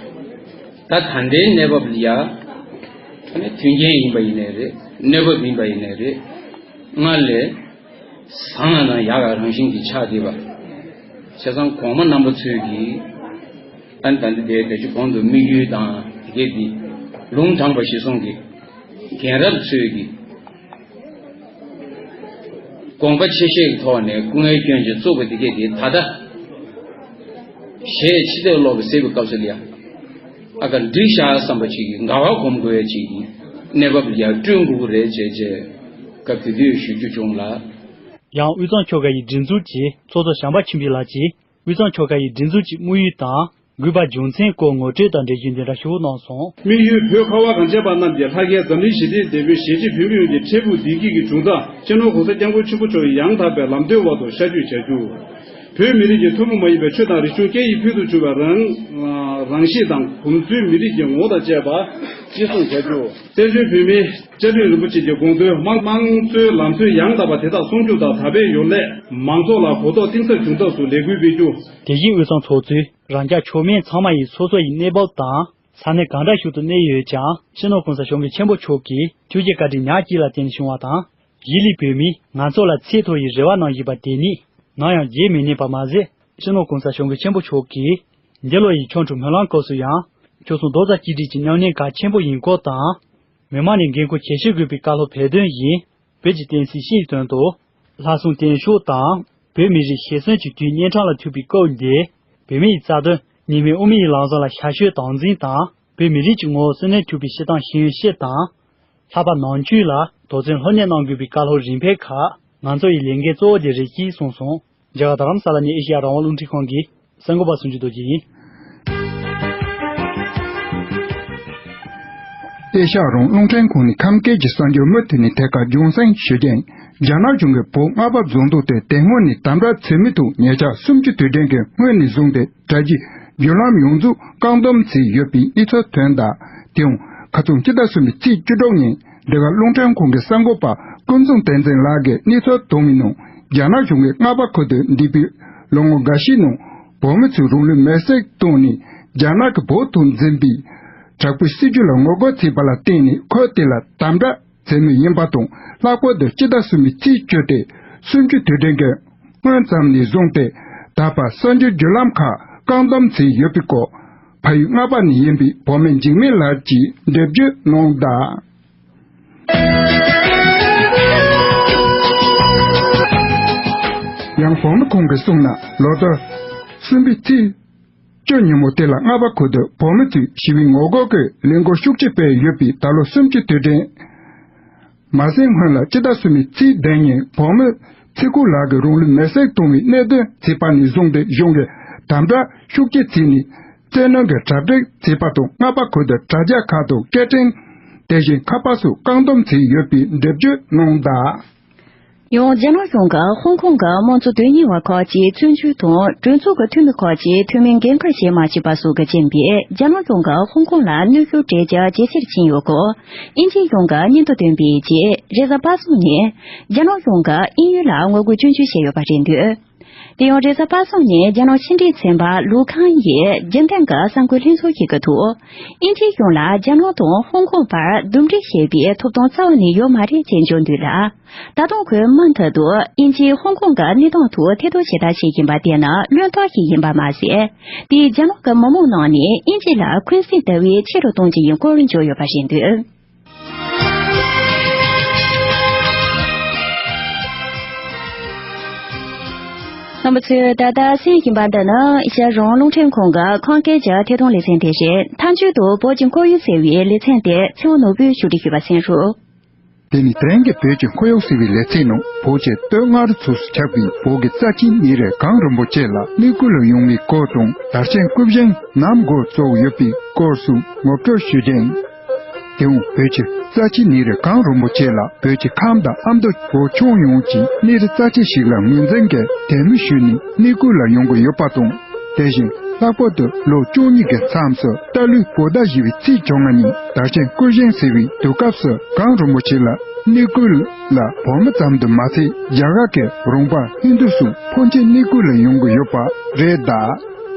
ད་ད་ལྟའི་གནས་བབ་ལ་ཡ་ཨ་ནི་མཐུན་རྐྱེན་ཡིན་པ་ཡིན་ནའི་རེད། གནས་བབ་ཡིན་པ་ཡིན་ནའི་རེད། སྔར་ལས། བཟང་ང་དང་ཡག་ག་རང་བཞིན་གྱིས་ཆགས་བསྡད་པ། བྱས་ཙང་གོང་མ་རྣམ་པ་ཚོས་ཀྱིས་ཨ་ནི་ད་ལྟ་དེ་དེ་ཚོ་གོང་དུ་དམིགས་ཡུལ་དང་དེ་གས་འདི་ལུང་དྲངས་པ་གཞིར་བཟུང་གིས་རྒན་རབས་ཚོས་ཀྱིས་དགོངས་པ་ཆེ་བཞེས་ཀྱི་ཐོག་ནས་སྐུ་ངལ་བསྐྱོན་བྱས་བཙུགས་པ་དེ་གས་དེ་ད་ལྟ་གཞས་ཕྱི་བལྟས་ཀློག་གི་ཟེར་བའི་སྐབས་སུ་ལ་ཡ། ཨ་ག་འགྲིག་ཤག་བསམ་པ་ཅིག་གི་དགའ་བ་སྒོམ་དགོས་ཡ་ཅིག་གི་གནས་བབ་ཡར་བསྐྲུན་དགོས་ཀྱི་རེད་ཅེས་བྱས་སྐབས་དེ་དུས་ཞུ་རྒྱུ་བྱུང་ལ། ཡང་དབུས་གཙང་ཆོལ་ཁ་ཡི་སྒྲིག་འཛུགས་ཀྱིས་ཚོགས་གཙོ་བྱམས་པ་ཆོས་འཕེལ་ལགས་ཀྱིས་དབུས་གཙང་ཆོལ་ཁ་ཡི་སྒྲིག་འཛུགས་ཀྱི་དམིགས་ཡུལ་དང་དགོས་པ་རྒྱུ་མཚན་སྐོར་ངོ་སྤྲོད་དང་འབྲེལ་བཞིན་འདི་འདྲ་ཞུ་གནང་སོང་། དམིགས་ཡུལ་བོད་ཁ་བ་གངས་ཅན་པ་རྣམས་ཀྱི་ལྷ་སྐལ་འཛམ་གླིང་ཞི་བདེའི་དེད་དཔོན་གཞིས་བྱེས་བོད་མི་ཡོངས་ཀྱི་འཕྲལ་ཕུགས་བདེ་སྐྱིད་ཀྱི་འབྱུང་རྩ་སྤྱི་ནོར་༸གོང་ས་༸སྐྱབས་མགོན་ཆེན་པོ་མཆོག་གི་ཡང་དག་པའི་ལམ་སྟོན་འོག་ཏུ་ཤར་བསྐྱོད་བྱ་རྒྱུ། བོད་མི་རིགས་ཀྱི་ཐུན་མོང་མ་ཡིན་པའི་ཆོས་དང་རིག་གཞུང་སྐད་ཡིག་ཕུལ་དུ་བྱུང་བའི་རང་རང་གཤིས་དང་གོམས་སྲོལ་མི་རིགས་ཀྱི་ངོ་བོ་དང་བཅས་པ་གཅེས་སྲུང་བྱ་རྒྱུ། བཙན་བྱོལ་བོད་མིའི་བཅའ་ཁྲིམས་རིན་པོ་ཆེ་གི་དགོངས་དོན་དམངས་དམངས་གཙོའི་ལམ་སྲོལ་ཡང་དག་པ་དེ་དག་སྲུང་སྐྱོབ་དང་དར་སྤེལ་ཡོང་སླད་མང་ཚོགས་ལ་གོ་རྟོགས་གཏིང་ཟབ་བྱུང་ཐབས་སུ་ལས་འགུལ་སྤེལ་རྒྱུ། དེ་བཞིན་དབུས་གཙང་ཚོགས་གཙོས་རང་རྒྱལ་ཕྱོགས་མིན་ཚང་མ་ཡིས་སོ་སོ་ཡི་གནས་བབ་དང་ས་གནས་གང་འདྲ་ཞིག་ཏུ་གནས་ཡོད་ཀྱང་སྤྱི་ནོར་༸གོང་ས་༸སྐྱབས་མགོན་ཆེན་པོ་མཆོག་གིས་ཐུགས་རྗེ་བཀའ་དྲིན་ཉག་གཅིག་ལ་བརྟེན་བྱུང་བ་དང་། གཞིས་ལུས་བོད་མིས་ང་ཚོ་ལ་ཚད་མཐོ་བའི་རེ་བ་གནང་བཞིན་པ་དེ་ནི་ནམ་ཡང་བརྗེད་མི་ནུས་པ་མ་ཟད། སྤྱི་ནོར་༸གོང་ས་༸སྐྱབས་མགོན་ཆེན་པོ་མཆོག་གིས་འདི་ལོ་ཡི་ཆོ་འཕྲུལ་སྨོན་ལམ་སྐབས་སུ་ཡང་ཆོལ་གསུམ་རྡོག་རྩ་གཅིག་སྒྲིལ་གྱི་མཉམ་ལས་གལ་ཆེན་པོ་ཡིན་སྐོར་དང་། མི་དམངས་ནས་འགན་ཁུར་ཇེ་ཆེར་དགོས་པའི་བཀའ་སློབ་སྦས་དོན་བཞིན་བོད་ཀྱི་བསྟན་སྲིད་སྤྱི་ཡི་དོན་དུ་ལྷག་བསམ་བརྟན་ཤུགས་དང་བོད་མི་རིགས་ཞེ་བཙོན་གྱི་དུས་གཉན་འཕྲང་ལ་ཐུག་པའི་སྐབས་འདིར་བོད་མི་ཡི་རྩ་དོན་ཉིན་མོའི་དབུ་མའི་ལམ་བཟང་ལ་ཞབས་ཞུའི་དམ་འཛིན་དང་བོད་མི་རིགས་ཀྱི་ངོ་བོ་གསོན་གནས་ཐུབ་པའི་བྱེད་སྟངས་གཞིར་བཞེས་དང་། ལྷག་པར་ནང་ཆོས་ལ་དོགས་ཟོན་ལྷོད་གནས་གནང་དགོས་པའི་བཀའ་སློབ་རིམ་འཕེལ་ཁག་ང་ཚོ་ཡི་ལས་འགན་གཙོ་བོ་དེ་རེད་ཅེས་གསུངས་སོང་། རྒྱ་གར་རྡ་རམ་ས་ལ་ནས་ཨེ་ཤེ་ཡ་རང་དབང་རླུང་འཕྲིན་ཁང་གི་གསར་འགོད་པ་སུ་འཇུ་རྡོ་རྗེ་ཡིན། ཨེ་ཤ་ཡ་རང་དབང་རླུང་འཕྲིན་ཁང་ནས་ཁམས་སྐད་ཀྱི་གསར་འགྱུར་མུ་མཐུད་ནས་ཐད་ཀར་རྒྱང་སྲིང་ཞུ་རྒྱུ་ཡིན། རྒྱ་ནག་གཞུང་གིས་བོད་མངའ་འོག་རྫོང་དུ་དེ་དེ་སྔོན་ནས་དམ་དྲག་བྱེད་མུས་ཐོག་ཉེ་ཆར་གསུམ་བཅུའི་དུས་དྲན་གྱི་སྔོན་ནས་བཟུང་སྟེ་དྲ་རྒྱའི་བརྒྱུད་ལམ་ཡོངས་རྫོགས་བཀག་སྡོམ་བྱས་ཡོད་པའི་གནས་ཚུལ་ཐོན་གདའ། དེའང་ཁ་སང་སྤྱི་ཟླ་གསུམ་པའི་ཚེས་བཅུ་དྲུག་ཉིན་འདི་ག་རླུང་འཕྲིན་ཁང་གི་གསར་འགོད་པ་ཀུན་བཟང་བསྟན་འཛིན་ལགས་ཀྱིས་གནས་ཚུལ་བཏོན་མིའི་ནང་རྒྱ་ནག་གཞུང་གིས་མངའ་འོག་ཁུལ་དུ་འདས་པའི་ལོ་ངོ་འགའ་ཤས་ནང་བོད་མི་ཚོས་རང་ལུས་མེར་སྲེག་བཏང་ནས་རྒྱ་ནག་གིས་བོད་ཐོག་འཛིན་པའི་དྲག་པོའི་སྲིད་ཇུས་ལ་ངོ་རྒོལ་བྱས་པ་ལ་བརྟེན་ནས་ཁུལ་དེ་ལ་དམ་དྲག་བྱེད་མུས་ཡིན་པ་དང་། ལྷག་པར་དུ་སྤྱི་ཟླ་གསུམ་པའི་ཚེས་བཅུ་སྟེ་གསུམ་བཅུའི་དུས་དྲན་གྱི་སྔོན་ཙམ་ནས་བཟུང་སྟེ་ད་བར་གསར་འགྱུར་བརྒྱུད་ལམ་ཁག་བཀག་སྡོམ་བྱས་ཡོད་པའི་སྐོར་ཕ་ཡུལ་མངའ་འོག་ནས་ཡིན་པའི་བོད་མི་འཇིགས་མེད་ལགས་ཀྱིས་འགྲེལ་བརྗོད་གནང་གདའ། ཡང་བོད་མི་ཁོང་གིས་གསུངས་ན་ལོ་ལྟར་གསུམ་པའི་ཚེས་བཅུ་ཉིན་མོ་དེ་ལ་མངའ་འོག་ཁུལ་དུ་བོད་མི་ཚོས་ཞི་བའི་ངོ་རྒོལ་གྱི་ལས་འགུལ་ཤུགས་ཆེ་སྤེལ་ཡོད་པས་ད་ལོ་གསུམ་བཅུའི་དུས་དྲན་མ་ཟིན་སྔོན་ལ་སྤྱི་ཟླ་གསུམ་པའི་ཚེས་བདུན་ཉིན་བོད་མི་ཚེ་སྐུ་ལགས་ཀྱིས་རང་ལུས་མེར་སྲེག་བཏང་བའི་གནད་དོན་བྱས་པ་ནས་བཟུང་སྟེ་གཞུང་གིས་དམ་དྲག་ཤུགས་ཆེ་བྱས་ནས་བཙན་གནོན་གྱི་གྲ་སྒྲིག་བྱས་པ་དང་མངའ་འོག་ཁུལ་དུ་དྲ་རྒྱ་ཁག་དང་སྐད་འཕྲིན་དེ་བཞིན་ཁ་པར་སོགས་བཀག་སྡོམ་བྱས་ཡོད་པའི་འགྲེལ་བརྗོད་གནང་གདའ། ཡང་རྒྱ་ནག་གཞུང་གིས་ཧོང་ཀོང་གི་དམངས་གཙོ་དོན་གཉེར་བ་ཁག་ཅིག་བཙོན་འཇུག་དང་གྲོས་ཚོགས་ཀྱི་འཐུས་མི་ཁག་ཅིག་འཐུས་མིའི་འགན་ཁུར་བཞེས་མ་བཅུག་པ་སོགས་ཀྱི་རྐྱེན་པས་རྒྱ་ནག་གཞུང་གིས་ཧོང་ཀོང་ལ་གནོན་ཤུགས་སྤྲད་རྒྱ་ཇེ་ཆེར་ཕྱིན་ཡོད་སྐོར་དབྱིན་ཇིའི་གཞུང་གིས་སྙན་ཐོ་བཏོན་པའི་རྗེས་རེས་གཟའ་པ་སངས་ཉིན་རྒྱ་ནག་གཞུང་གིས་དབྱིན་ཡུལ་ལ་ངོ་རྒོལ་སྐྱོན་བརྗོད་བྱས་ཡོད་པ་རེད་འདུག་དེ་ཡང་རེས་གཟའ་པ་སངས་ཉིན་རྒྱ་ནག་ཕྱི་འབྲེལ་ཚན་པ་ལུའུ་ཁང་ཡིས་རྒྱུན་ལྡན་གྱི་གསར་འགོད་ལྷན་ཚོགས་ཤིག་གི་ཐོག་དབྱིན་ཇིའི་གཞུང་ལ་རྒྱ་ནག་དང་ཧོང་ཀོང་བར་འདུམ་འགྲིག་བྱེད་པའི་ཐོབ་ཐང་རྩ་བ་ནས་ཡོད་མ་རེད་ཅེས་འཇོག་འདུག་ལ། ད་དུང་ཁོས་མུ་མཐུད་དུ་དབྱིན་ཇིས་ཧོང་ཀོང་གི་གནས་སྟངས་ཐོག་ཐེ་གཏོགས་བྱེད་ཐབས་བྱེད་བཞིན་པ་དེ་ནི་བློན་རྟགས་ཤིག་ཡིན་པ་མ་ཟད། དེས་རྒྱ་ནག་གི་མི་མང་ནང་ནས་དབྱིན་ཇི་ལ་འཁོན་འཛིན་ལྟ་བུའི་ཆེ་རུ་གཏོང་རྒྱུ་ཡིན་སྐོར་བརྗོད་ཡོད་པ་རེད་འདུག་རྣམ་པ་ཚོས་ད་ལྟ་གསན་བཞིན་པ་འདི་ནི་ཨེ་ཤ་ཡ་རང་དབང་རླུང་འཕྲིན་ཁང་གི་ཁམས་སྐད་ཀྱི་ཐད་གཏོང་ལེ་ཚན་དེ་རེད། མཐའ་མཇུག་ཏུ་བོད་ཀྱི་ཁོར་ཡུག་ཟེར་བའི་ལེ་ཚན་དེ་ཚེ་དབང་ནོར་བུས་ཞུ་སྒྲིག་ཞུས་པ་གསན་རོགས། དེ་ནི་དེ་རིང་གི་བོད་ཀྱི་ཁོར་ཡུག་ཟེར་བའི་ལེ་ཚན་ནང་བོད་ཀྱི་སྟོད་མངའ་རིས་ཚོགས་སུ་ཆགས་པའི་བོད་ཀྱི་རྩ་ཆེན་གནས་རི་གངས་རིན་པོ་ཆེ་ལ་གནས་སྐོར་ལ་ཡོང་བའི་སྐོར་དང་དར་ཆེན་སྐུ་བཞེངས་ནམ་འགོ་བཙུགས་ཡོད་པའི་སྐོར་སོགས་ངོ་སྤྲོད་ཞུ་རྒྱུ་ཡིན། དེའང་བོད་ཀྱི་རྩ་ཆེན་གནས་རི་གངས་རིན་པོ་ཆེ་ལ་བོད་ཀྱི་ཁམས་དང་ཨ་མདོ་བོད་ཁྱོན་ཡོངས་ཀྱི་གནས་རི་རྩ་ཆེ་ཞིག་ལ་ངོས་འཛིན་གྱི་དད་མོས་ཞུས་ནས་གནས་སྐོར་ལ་ཡོང་གི་ཡོད་པ་དང་། དེ་བཞིན་ལྷག་པར་དུ་ལོ་བཅུ་གཉིས་ཀྱི་མཚམས་སུ་རྟ་ལོའི་བོད་ཟླ་བཞི་པའི་ཚེས་བཅོ་ལྔ་ཉིན་དར་ཆེན་སྐུ་བཞེངས་ཟེར་བའི་དུས་སྐབས་སུ་གངས་རིན་པོ་ཆེ་ལ་གནས་སྐོར་ལ་བོད་མི་ཙམ་དུ་མ་ཟད་རྒྱ་གར་གྱི་རོང་པ་ཧིན་རྡུ་སོགས་ཕོན་ཆེན་གནས་སྐོར་ལ་ཡོང་གི་ཡོད་པ་རེད་གདའ།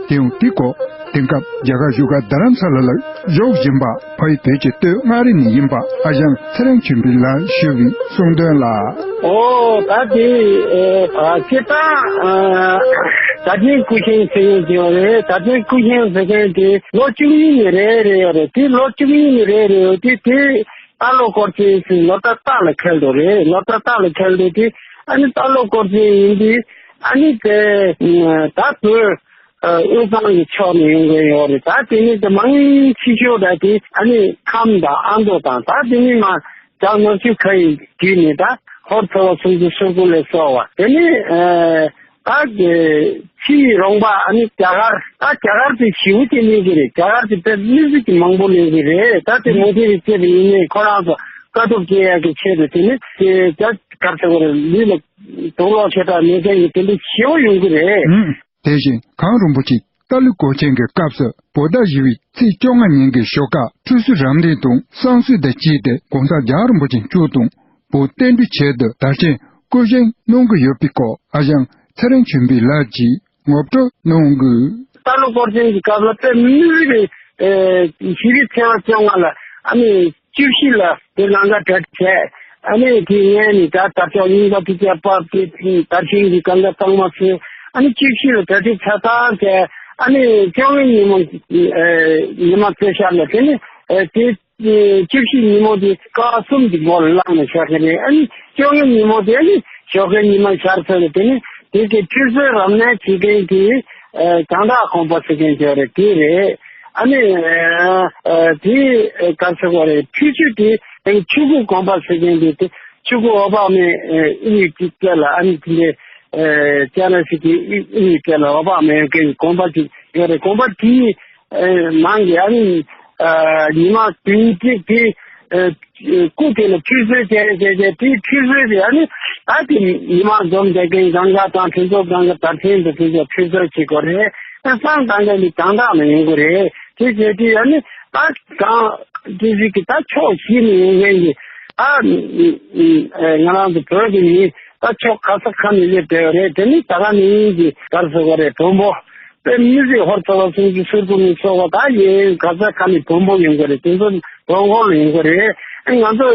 དེ་ཡང་དེའི་སྐོར་དེང་སྐབས་རྒྱ་གར་བཞུགས་སྒར་རྡ་རམ་ས་ལ་ལ་བཞུགས་བཞིན་པ་ཕ་ཡུལ་བོད་ཀྱི་སྟོད་མངའ་རིས་ནས་ཡིན་པ་ཨ་ཞང་ཚེ་རིང་ཆོས་འཕེལ་ལགས་ཞུ་བའི་གསུང་དོན་ལ། ཨོ་ད་དེ་ཨ་སྤྱིར་བཏང་ཨ་དར་ཆེན་སྐུ་བཞེངས་ཟེར་ཡོད་ཀྱི་ཡོད་རེད། དར་ཆེན་སྐུ་བཞེངས་ཟེར་མཁན་དེ་ལོ་བཅུ་གཉིས་ནས་རེ་རེ་ཡོད་རེད། དེ་ལོ་བཅུ་གཉིས་ནས་རེ་རེ་ཡོད་དེ་དེ་རྟ་ལོ་སྐོར་ཅན་ཟེར་ལོ་རྟ་སྟག་ལ་འཁེལ་འགྲོ་རེད། ལོ་རྟ་སྟག་ལ་འཁེལ་འགྲོ་དེ་ཨ་ནི་རྟ་ལོ་སྐོར་ཅན་ཡིན་དུས་ཨ་ནི་དེ་ད་བོད། དབུས་གཙང་གི་ཕྱོགས་ནས་ཡོང་གི་ཡོད་རེད། ད་དེ་ནི་དེ་མང་ཆེ་ཤོས་ད་དེ་ཨ་ནི་ཁམས་དང་ཨ་མདོ་དང་ད་དེ་ནི་མ་བྱང་ནུབ་ཆུ་ཁ་ཡི་བརྒྱུད་ནས་ད་ཧོར་ཚེ་བ་སུམ་ཅུ་སོ་དགུ་ལ་སོགས་པ་དེ་ནི་ད་ཕྱིའི་རོང་པ་ཨ་ནི་རྒྱ་གར་ད་རྒྱ་གར་དེ་ཞེ་པོ་ཅིག་གླེང་གི་རེད། རྒྱ་གར་དེ་དཔེ་མི་སྲིད་ཀྱི་མང་པོ་གླེང་གི་རེད། ད་དེ་མུ་མཐུད་དེ་བྱས་པ་ཡིན་ནའི་ཁོ་རང་ཚོ་དཀའ་སྡུག་སྤྱད་ཡག་གི་ཆེད་དུ་དེ་ནི་དེ་ད་གར་ཚེ་བར་ལུས་ལ་དུག་ལོག་ཆེ་དྲགས་མེད་མཁན་གྱི་དེ་འདྲ་ཞེ་པོ་ཡོང་གི་རེད། ཨང་། དེ་བཞིན་གངས་རིན་པོ་ཆེ་རྟ་ལོ་སྐོར་ཆེན་གྱི་སྐབས་སུ་བོད་ཟླ་བཞི་པའི་ཚེས་བཅོ་ལྔ་ཉིན་གྱི་ཞོགས་ཀ་ཁྲུས་གསོལ་རབ་གནས་དང་བསང་གསོལ་དང་བཅས་ཏེ་༸གོང་ས་༸རྒྱལ་བ་རིན་པོ་ཆེ་མཆོག་དང་བོད་བསྟན་འགྲོའི་ཆེད་དུ་དར་ཆེན་སྐུ་བཞེངས་གནང་གི་ཡོད་པའི་སྐོར་ཨ་ཞང་ཚེ་རིང་ཆོས་འཕེལ་ལགས་ཀྱིས་ངོ་སྤྲོད་གནང་གི། རྟ་ལོ་སྐོར་ཆེན་གྱི་སྐབས་ལ་དཔེ་མི་སྲིད་པའི་ཞི་བདེ་ཚེས་པ་བཅོ་ལྔ་ལ་ཨ་ནི་བཅུ་བཞི་ལ་དེ་གང་ག་གྲ་སྒྲིག་བྱས། ཨ་ནི་དེ་ངས་ནི་ད་དར་ལྕོག་རྙིང་པ་དེ་ཚོ་ཕབ་སྟེ་དར་ཆེན་གྱི་གང་ག་གཙང་མ་བཟོས། ཨ་ནི་བཅུ་བཞི་ལ་གྲ་སྒྲིག་ཆ་ཚང་བྱས། ཨ་ནི་བཅོ་ལྔའི་ཉིན་མོ་ཨེ་ཉི་མ་ཚེས་ཤར་ལ་དེ་ནི་ཨེ་དེ་ཨེ་བཅུ་བཞི་ཉིན་མོ་དེ་སྐར་གསུམ་གྱི་འགོར་བརླག་ནས་བཞག་གི་རེད། ཨ་ནི་བཅོ་ལྔའི་ཉིན་མོ་དེ་ཨ་ནི་ཞོགས་ཀའི་ཉི་མ་ཤར་ཚར་ལ་དེ་ནི་དེ་གི་ཁྲུས་གསོལ་རབ་གནས་བྱེད་མཁན་གྱི་ཨེ་གྱང་ཐག་དགོན་པ་ཟེར་མཁན་ཅིག་ཡོད་རེད། དེ་རེད། ཨ་ནི་ཨ་དེ་ག་རེ་ཟེར་དགོས་རེད། ཁྲུས་གསོལ་དེ་ཆུ་ཁུག་དགོན་པ་ཟེར་མཁན་དེ་དེ་ཆུ་ཁུག་འོད་དཔག་མེད་དབུས་ཀྱི་སྐད་ལ་ཨ་ནི་དེ་འདྲའི་ཅ་ན་སི་ཀི་དབུས་སྐད་ལ་འོད་དཔག་མེད་མཁན་གྱི་དགོན་པ་ཅིག་ཡོད་རེད། དགོན་པ་དེའི་ནང་གི་ཨ་ནི་ཉི་མ་བདུན་གཅིག་དེ་སྐུ་དེ་ལ་ཁྲུས་གསོལ་བྱས་བྱས་བྱས་དེའི་ཁྲུས་གསོལ་དེ་ཨ་ནི་ད་དེ་ཉི་མ་འཛོམས་བསྡད་མཁན་གང་ག་དང་དེ་ཚོ་གང་ག་དར་ཆེན་དུ་དེ་ཚོ་ཁྲུས་གསོལ་བྱེད་དགོས་རེད། བསང་གཏང་མཁན་དེ་གྱང་ཐག་ལ་ཡོང་གི་རེད། དེ་བྱས་དུས་ཨ་ནི་ད་གང་དེ་ཞིག་གི་ད་ཕྱོགས་བཞི་ནས་ཡོང་མཁན་གྱི་ད་ང་རང་ཚོ་བོད་ཀྱི་མི་ད་ཕྱོགས་ག་ས་ག་ནས་སླེབས་བསྡད་ཡོད་རེད། དེ་ནི་ད་ག་ནས་ཀྱི་ག་རེ་ཟེར་དགོས་རེད། བོན་པོ་དཔེ་མི་སྲིད་ཧོར་ཚོ་བ་སུམ་ཅུ་སོ་དགུ་ནས་སོགས་པ་ད་ཡིན་ག་ས་ག་ནས་བོན་པོ་ཡོང་གི་རེད། དེ་ཚོ་བོན་སྐོར་ལ་ཡོང་གི་རེད། ང་ཚོ་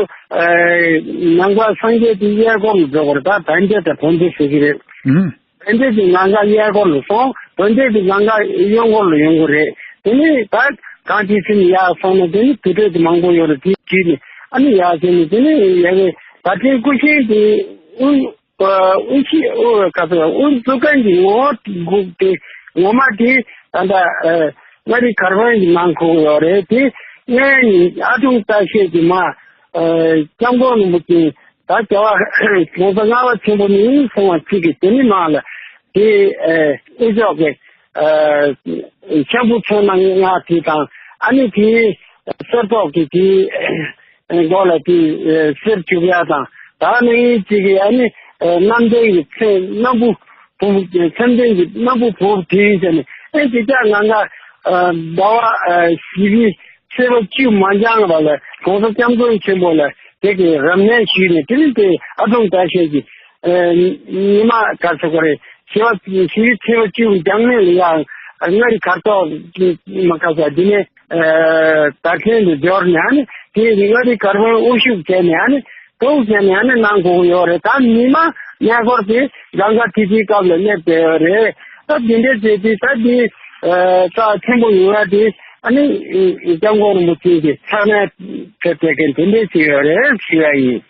ནང་པ་སངས་རྒྱས་དེ་གཡས་སྐོར་ལ་འགྲོ་དགོས་རེད། ད་བན་དེ་དང་བོན་དེ་ཟེར་གི་རེད། ཨུམ། བན་དེ་དེ་ནང་ག་གཡས་སྐོར་ལ་སོང་། བོན་དེ་དེ་ནང་ག་གཡོན་སྐོར་ལ་ཡོང་གི་རེད། དེ་ནས་ད་གངས་ཅན་ཟིན་ཡར་སོང་ན་དེ་ནི་དུར་ཁྲོད་དེ་མང་པོ་ཡོད་རེད། དེ་བྲིས་ནས་ཨ་ནི་ཡར་ཟིན་ནས་དེ་ནི་ཡ་གི་ད་ཐེངས་སྐུ་ཆེན་དེ་དབུ་དབུ་ཤི་དབུ་ག་ཚོད་དབུ་འཛུགས་མཁན་གྱི་ངོ་བོ་དེ་ངོ་མ་དེ་ད་ལྟ་མངའ་རིས་མཁར་དབང་གི་ནང་ཁུག་ཡོད་རེད། དེ་ངའི་ཨ་ཐུང་བཀྲ་ཤིས་ཀྱི་མ་སྐྱབས་མགོན་རིན་པོ་ཆེ་ད་རྒྱལ་བ་༸གོང་ས་ལྔ་པ་ཆེན་པོ་ནས་གསུངས་པ་གཅིག་གིས་དེ་ནི་མ་ལ་དེ་དབུ་ལྕོག་གི་ཤམ་བུ་ཚོན་ནང་ང་དེ་དང་ཨ་ནི་དེའི་གསེར་ཏོག་གི་དེའི་མགོ་ལ་དེ་གསེར་བྱུག་ཡ་དང་ད་ནི་གཅིག་གིས་ཨ་ནི་རྣམ་ལྡན་གྱི་མཚན་སྣམ་བུ་བུ་མཚན་ལྡན་གྱི་སྣམ་བུ་བུ་དེའི་ཟེར་ནས་ཨེ་དེ་ཅག་ང་ང་ཟླ་བ་བཞི་པའི་ཚེས་པ་བཅུ་མ་འགྱངས་པ་ལ་༸གོང་ས་༸སྐྱབས་མགོན་ཆེན་པོ་ལ་དེ་གི་རབ་གནས་ཞུས་ནས་དེ་རིང་དེ་ཨ་ཐུང་བཀྲ་ཤིས་ཀྱི་ཉི་མ་ག་ཚོད་གོ་རེད། ཞི་བ་ཞི་བའི་ཚེས་པ་བཅུ་འགྱངས་ནས་ལ་ཡང་མངའ་རིས་མཁར་དོག་མ་ཁ་ས་འདི་ནས་དར་ཆེན་དུ་འབྱོར་ནས་ཨ་ནི་དེ་མངའ་རིས་མཁར་དབང་དབུ་བཞུགས་བྱས་ནས་ཨ་ནི་ཐུགས་བཞེས་ནས་ཨ་ནི་གནང་དགོས་ཀྱི་ཡོད་རེད། ད་མི་མང་གནས་སྐོར་དེ་གང་ག་དེ་དེའི་སྐབས་ལ་སླེབས་བསྡད་ཡོད་རེད། ད་དེ་འདྲའི་བྱས་དུས་ད་དེ་རྩ་ཆེན་པོ་ཡོང་ཡ་དེ་ཨ་ནི་༸སྐྱབས་མགོན་རིན་པོ་ཆེ་གི་ཕྱག་ལེན་ཕེབས་བསྡད་མཁན་དེ་འདྲའི་ཞིག་ཡོད་རེད་ཞུ་ཡ་ཡིན།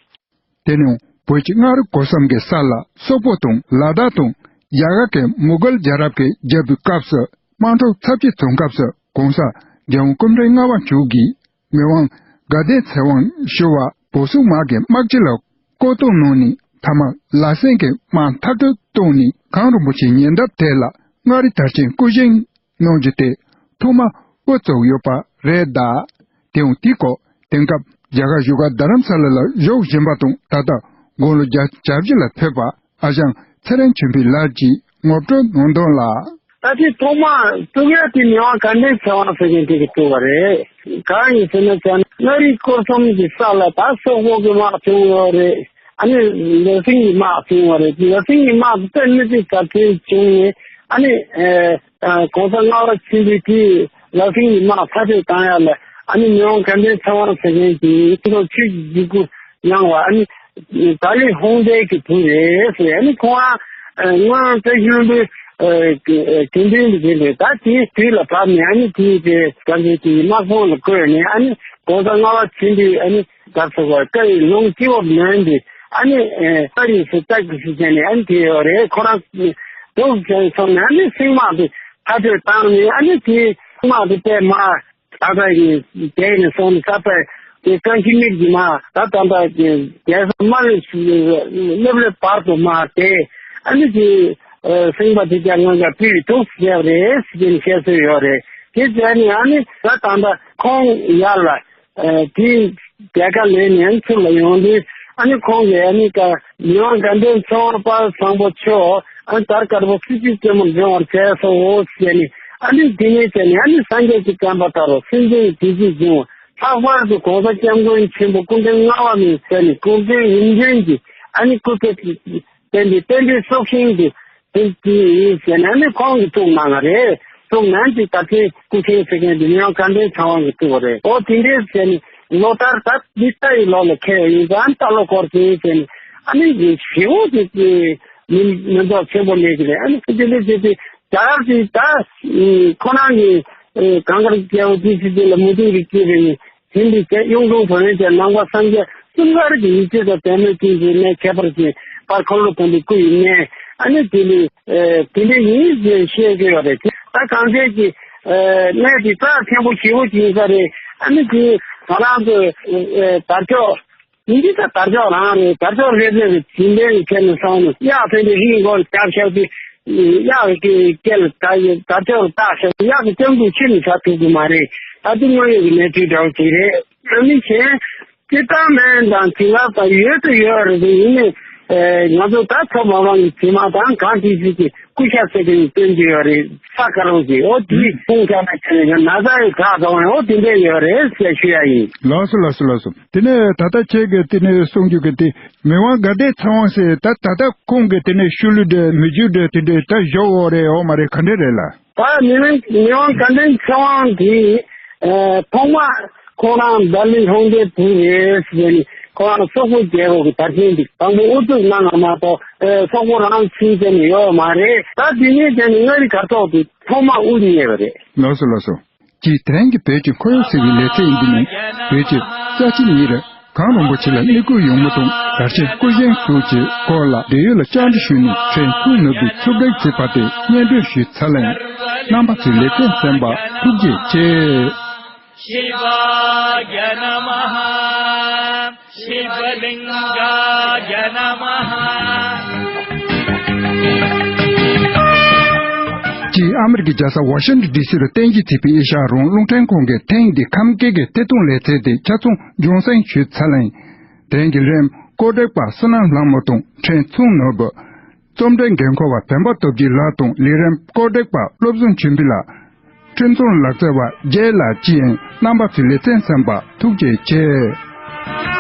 དེ་ནས་བོད་ཀྱི་མངའ་རིས་སྐོར་གསུམ་གྱི་ས་ལ་སོག་པོ་དང་ལ་དྭགས་དང་རྒྱ་གར་གྱི་མུ་གྷལ་རྒྱལ་རབས་ཀྱི་རྒྱལ་པོའི་སྐབས་སུ་དམག་འཁྲུག་ཚབས་ཆེ་བྱུང་སྐབས་སུ་༸གོང་ས་༸རྒྱལ་དབང་སྐུ་ཕྲེང་ལྔ་པ་མཆོག་གིས་མི་དབང་དགའ་ལྡན་ཚེ་དབང་ཞི་བ་བོད་སོག་དམག་གི་དམག་སྤྱི་ལ་བསྐོ་གཏོང་གནང་ནས་མཐའ་མར་ལ་སེང་གི་དམག་མཐར་སྐྲོད་བཏང་ནས་གངས་རིན་པོ་ཆེའི་ཉེ་འདབས་དེ་ལ་མངའ་རིས་དར་ཆེན་སྐུ་བཞེངས་གནང་རྒྱུ་དེ་ཐོག་མ་དབུ་བཙུགས་ཡོད་པ་རེད་གདའ། དེའང་དེའི་སྐོར་དེང་སྐབས་རྒྱ་གར་བཞུགས་སྒར་རྡ་རམ་ས་ལ་ལ་བཞུགས་བཞིན་པ་དང་ད་ལྟ་དགུང་ལོ་བརྒྱད་ཅུ་ལ་ཕེབས་པ་ཨ་ཞང་ཚེ་རིང་ཆོས་འཕེལ་ལགས་ཀྱིས་ངོ་སྤྲོད་གནང་དོན་ལ། ད་ལྟའི་ཐོག་མ་བཙུགས་ཡ་དེ་མི་དབང་དགའ་ལྡན་ཚེ་དབང་ཟེར་མཁན་དེ་གིས་བཙུགས་པ་རེད། གང་ཡིན་ཟེར་ན་ཅང་མངའ་རིས་སྐོར་གསུམ་གྱི་ས་ལ་ད་སོག་པོ་གི་དམག་བྱུང་ཡོད་རེད། ཨ་ནི་ལ་སེང་གི་དམག་བྱུང་བ་རེད། ལ་སེང་གི་དམག་དེ་དཔེ་མི་སྲིད་ག་ཚོད་བྱུང་ནས་ཨ་ནི་ཨ་༸གོང་ས་ལྔ་པ་ཆེན་པོས་དེ་ལ་སེང་གི་དམག་ཚར་གཅོད་བཏང་ཡ་ལ་ཨ་ནི་མི་དབང་དགའ་ལྡན་ཚེ་དབང་ཟེར་མཁན་གྱིས་ཁྱེད་ཚོ་ཆོས་ཀྱི་འཇིགས་སྐུལ་གནང་བ་ཨ་ནི་ཏཱ་ལའི་ཧུང་ཏའི་གི་བུ་རེད་ཟེར། ཨ་ནི་ཁོང་ཨ་སྔོན་བཀྲ་ཤིས་ལྷུན་པོའི་དགེ་འདུན་དུ་བྱས་ནས་ད་དེའི་དུས་ལ་བབས་ནས་ཨ་ནི་དེའི་དེ་དགའ་ལྡན་གྱི་དམག་དཔུང་ལ་བསྐོས་ནས་ཨ་ནི་༸གོང་ས་ལྔ་པ་ཆེན་པོས་ཨ་ནི་ད་ཚོ་བ་བཀའ་ཡི་ལུང་སྤྱི་བོར་ལོན་ཏེ་ཨ་ནི་ཨ་རི་སུ་ཏག་གི་སུ་བྱས་ནས་ཨ་ནི་དེ་ཡོད་རེད། ཁོ་རང་འདུག་ཅན་སོང་ནས་ཨ་ནི་སྲིང་དམག་དེ་ ཁ་གཏད་བཏང་ནས་ཨ་ནི་དེ་དམག་དེ་པས་མ་ད་ལྟ་གི་རྒྱལ་ནས་སོང་ནས་ས་པས་དེ་བཀྲ་ཤིས་མིར་གྱི་མ་ད་ད་ལྟ་གི་རྒྱལ་ས་མ་ལས་སླེབས་སླེབས་བར་དུ་མ་དེ་ཨ་ནི་དེ་སེང་པ་དེ་རྒྱ་ངོས་ཀྱང་པི་ཡི་ཐུགས་བརྒྱབ་རེད་ཟེར་ནས་བཤད་སྲོལ་ཡོད་རེད། དེ་བྱས་ནས་ཨ་ནི་ད་ད་ལྟ་ཁོང་ཡར་ལ་ཨ་དེ་རྒྱལ་ཁ་ལེན་ནས་ཚུར་ལ་ཡོང་དུས་ཨ་ནི་ཁོང་གིས་ཨ་ནི་ཀ་མི་དབང་དགའ་ལྡན་ཚེ་དབང་དཔལ་བཟང་པོ་མཆོག་ཨ་ནི་དར་དཀར་པོ་སྲིད་ཞིའི་རྩེ་མོར་འབྱོན་པར་མཛད་སོ་ཟེར་ནས་ཨ་ནི་དེ་ནས་བྱས་ནས་ཨ་ནི་སངས་རྒྱས་ཀྱི་བསྟན་པ་དར་བ་སེམས་ཅན་གྱི་བདེ་སྐྱིད་འབྱུང་བ་ལྷག་པར་དུ་༸གོང་ས་༸སྐྱབས་མགོན་ཆེན་པོ་སྐུ་ཕྲེང་ལྔ་པ་ནས་བྱས་ནས་སྐུ་ཕྲེང་ཡུན་བརྟན་གྱི་ཨ་ནི་སྐུ་ཚེ་བརྟན་པའི་བསྟན་པའི་སྲོག་ཤིང་གི་དེ་དེ་ཡིན་ཟེར་ནས་ནི་ཁོང་གིས་བཙུགས་གནང་བ་རེད། བཙུགས་གནང་དེ་ད་ལྟའི་སྐུ་ཕྲེང་ཟེར་མཁན་དེ་མི་དབང་དགའ་ལྡན་ཚེ་དབང་གིས་བཙུགས་པ་རེད། ཨོ་དེ་འདྲའི་ཟེར་ནས་ལོ་ལྟར་ད་འདི་ལྟ་ཡི་ལོ་ལ་ཁེལ་བ་ཡིན་ཙང་ལྟ་ལོ་སྐོར་དེ་ཟེར་ནས་ཨ་ནི་ཞེ་བོ་དེ་དེ་མི་མི་འདོག་ཆེན་པོ་ལས་ཀྱི་རེད། ཨ་ནི་དེ་འདྲའི་ཟེར་དེ་རྒྱ་གར་དེ་ད་ཁོ་རང་གི་གངས་དཀར་རྒྱལ་པོ་ཏི་སེ་དེ་ལ་མུ་ཏིག་རིགས་སྐྱེས་པའི་ནི། དེ་འདི་བྱས་གཡུང་དྲུང་བོན་བོན་གྱི་ནང་པ་སངས་རྒྱས་གསུམ་ཀར་གྱི་ཡིད་ཆེས་དང་དད་མོས་ཀྱི་གནས་ཁྱད་པར་ཅན་པར་འཁོར་ལོ་དང་པོའི་སྐུ་ཡི་གནས་ཨ་ནི་དེ་ནི་དེ་འདྲ་ཡིན་ཞེས་བཤད་ཀྱི་ཡོད་རེད། ད་གངས་ཅན་གྱི་གནས་དེ་རྩ་ཆེན་པོ་ཞེ་པོ་ཅིག་ཡིན་ས་རེད། ཨ་ནི་དེ་ང་རང་ཚོ་དར་ལྕོག་ཡིན་གྱི་ད་དར་ལྕོག་རང་རེད། དར་ལྕོག་ལྷེབ་ལྷེབ་ཀྱི་དེ་འདྲའི་ཁྱེར་ནས་སོང་ནས་གཡག་ཕན་ཚུན་ཧིང་སྒོར་རྒྱབ་ཤག་དེ། གཡག་གི་སྐེ་ལ་ད་ད་ལྕོག་ལ་བཏགས་ཤག་གཡག་གི་སྐྱབས་འཛུགས་ཕྱིར་ནས་བྱ་ཐུབ་ཀྱི་མ་རེད། ད་དེ་དངོས་ཡོད་ཀྱི་གནས་ཚུལ་འདྲ་བོ་ཅིག་རེད། ཨ་ནི་གཞན་སྤྱིར་བཏང་མེད་དང་དེང་སང་ད་ཡོད་དུ་ཡོད་རེད་དེ་ཡིན་ནའི་ང་ཚོ་ད་ཚོ་མ་མང་གི་དྲི་མ་དང་གང་ཅི་ཅི་ཅི་སྐུ་ཤ་ཟེར་གྱི་སྟོན་གྱི་ཡོད་རེད། ས་དཀར་པོ་ཅིག་ཨོ་དེ་ཁུངས་ཆགས་ན་ཆ་ནས་ན་ཚ་ཡི་དྲག་དང་ཨོ་དེ་འདྲས་ཡོད་རེད་ཟེར་ཞུ་ཡ་ཡིན། ལགས་སོ་ལགས་སོ་ལགས་སོ། དེ་ནས་ད་ལྟ་ཁྱེད་ཀྱིས་དེ་ནས་གསུང་རྒྱུ་གི་དེ་མི་དབང་དགའ་ལྡན་ཚེ་དབང་ཟེར་ད་ད་ལྟ་ཁོང་གི་དེ་ནས་ཤུལ་ལུས་འདྲ་མི་རྒྱུད་འདྲ་དེ་འདྲའི་ད་བཞག་ཡོད་རེད། འོ་མ་རེད། ག་འདྲ་རེད་ལ། ད་མི་དབང་མི་དབང་དགའ་ལྡན་ཚེ་དབང་དེ་ཐོག་མ་ཁོ་རང་ལྡི་ལི་ཧོང་ཏེ་བུ་རེད་ཟེར་ནས་ཁོ་རང་སོག་པོ་རྒྱལ་པོ་གི་དར་ཆེན་འདི་དང་པོ་དབུ་འཛུགས་གནང་བ་མ་གཏོགས་སོག་པོ་རང་ཚུགས་ཀྱི་ཡོད་མ་རེད། ད་དེ་ནས་དེ་ནས་མངའ་རིས་གར་ཐོག་དེ་ཐོག་མ་དབུ་བརྙེས་པ་རེད། ལགས་སོ་ལགས་སོ། ཀྱིས་དེ་རིང་གི་བོད་ཀྱི་ཁོར་ཡུག་ཟེར་བའི་ལེ་ཚན་འདི་ནི་བོད་ཀྱི་ས་བྱི་ཉིན་རེ་གངས་རིན་པོ་ཆེ་ལ་གནས་སྐོར་ཡོང་མུ་དང་དར་ཆེན་སྐུ་བཞེངས་སོགས་ཀྱི་སྐོར་ལ་འབྲེལ་ཡོད་ལ་བཅར་འདྲི་ཞུས་ནས་ཕྲན་ཚུགས་ནོར་བུས་ཚུགས་གལ་བྱས་པ་དེ་སྙན་སྒྲོན་ཞུས་ཚར་ལན། རྣམ་པ་ཚོས་ལེ་ཚན་གསན་པ་ཐུགས་རྗེ་ཆེ། शिवाय नमः शिवलिङ्गाय नमः ཀྱིས་ཨ་མི་རི་ཀའི་རྒྱལ་ས་ཝ་ཤིང་ཏོན་ཌི་སི་རུ་རྟེན་གཞི་བྱས་པའི་ཨེ་ཤ་ཡ་རང་དབང་རླུང་འཕྲིན་ཁང་གི་ཐེངས་འདིའི་ཁམས་སྐད་ཀྱི་ཐད་གཏོང་ལེ་ཚན་དེ་ཆ་ཚང་རྒྱང་སྲིང་ཞུས་ཚར་ལན། དེ་རིང་གི་ལས་རིམ་བཀོད་སྒྲིག་པ་བསོད་ནམས་ལྷ་མོ་དང་ཕྲན་ཚུགས་ནོར་བུ། རྩོམ་སྒྲིག་འགན་འཁུར་བ་བོན་པ་སྟོབས་རྒྱས་ལགས་དང་ལས་རིམ་བཀོད་སྒྲིག་པ་བློ་བཟང་ཆོས་འཕེལ་ལགས། ཁྲིམས་སྲུང་ལག་རྩལ་བ་རྒྱལ་ལགས་བཅས་རྣམ་པ་ཚོས་ལེ་ཚན་གསན་པ་ཐུགས་རྗེ་ཆེ།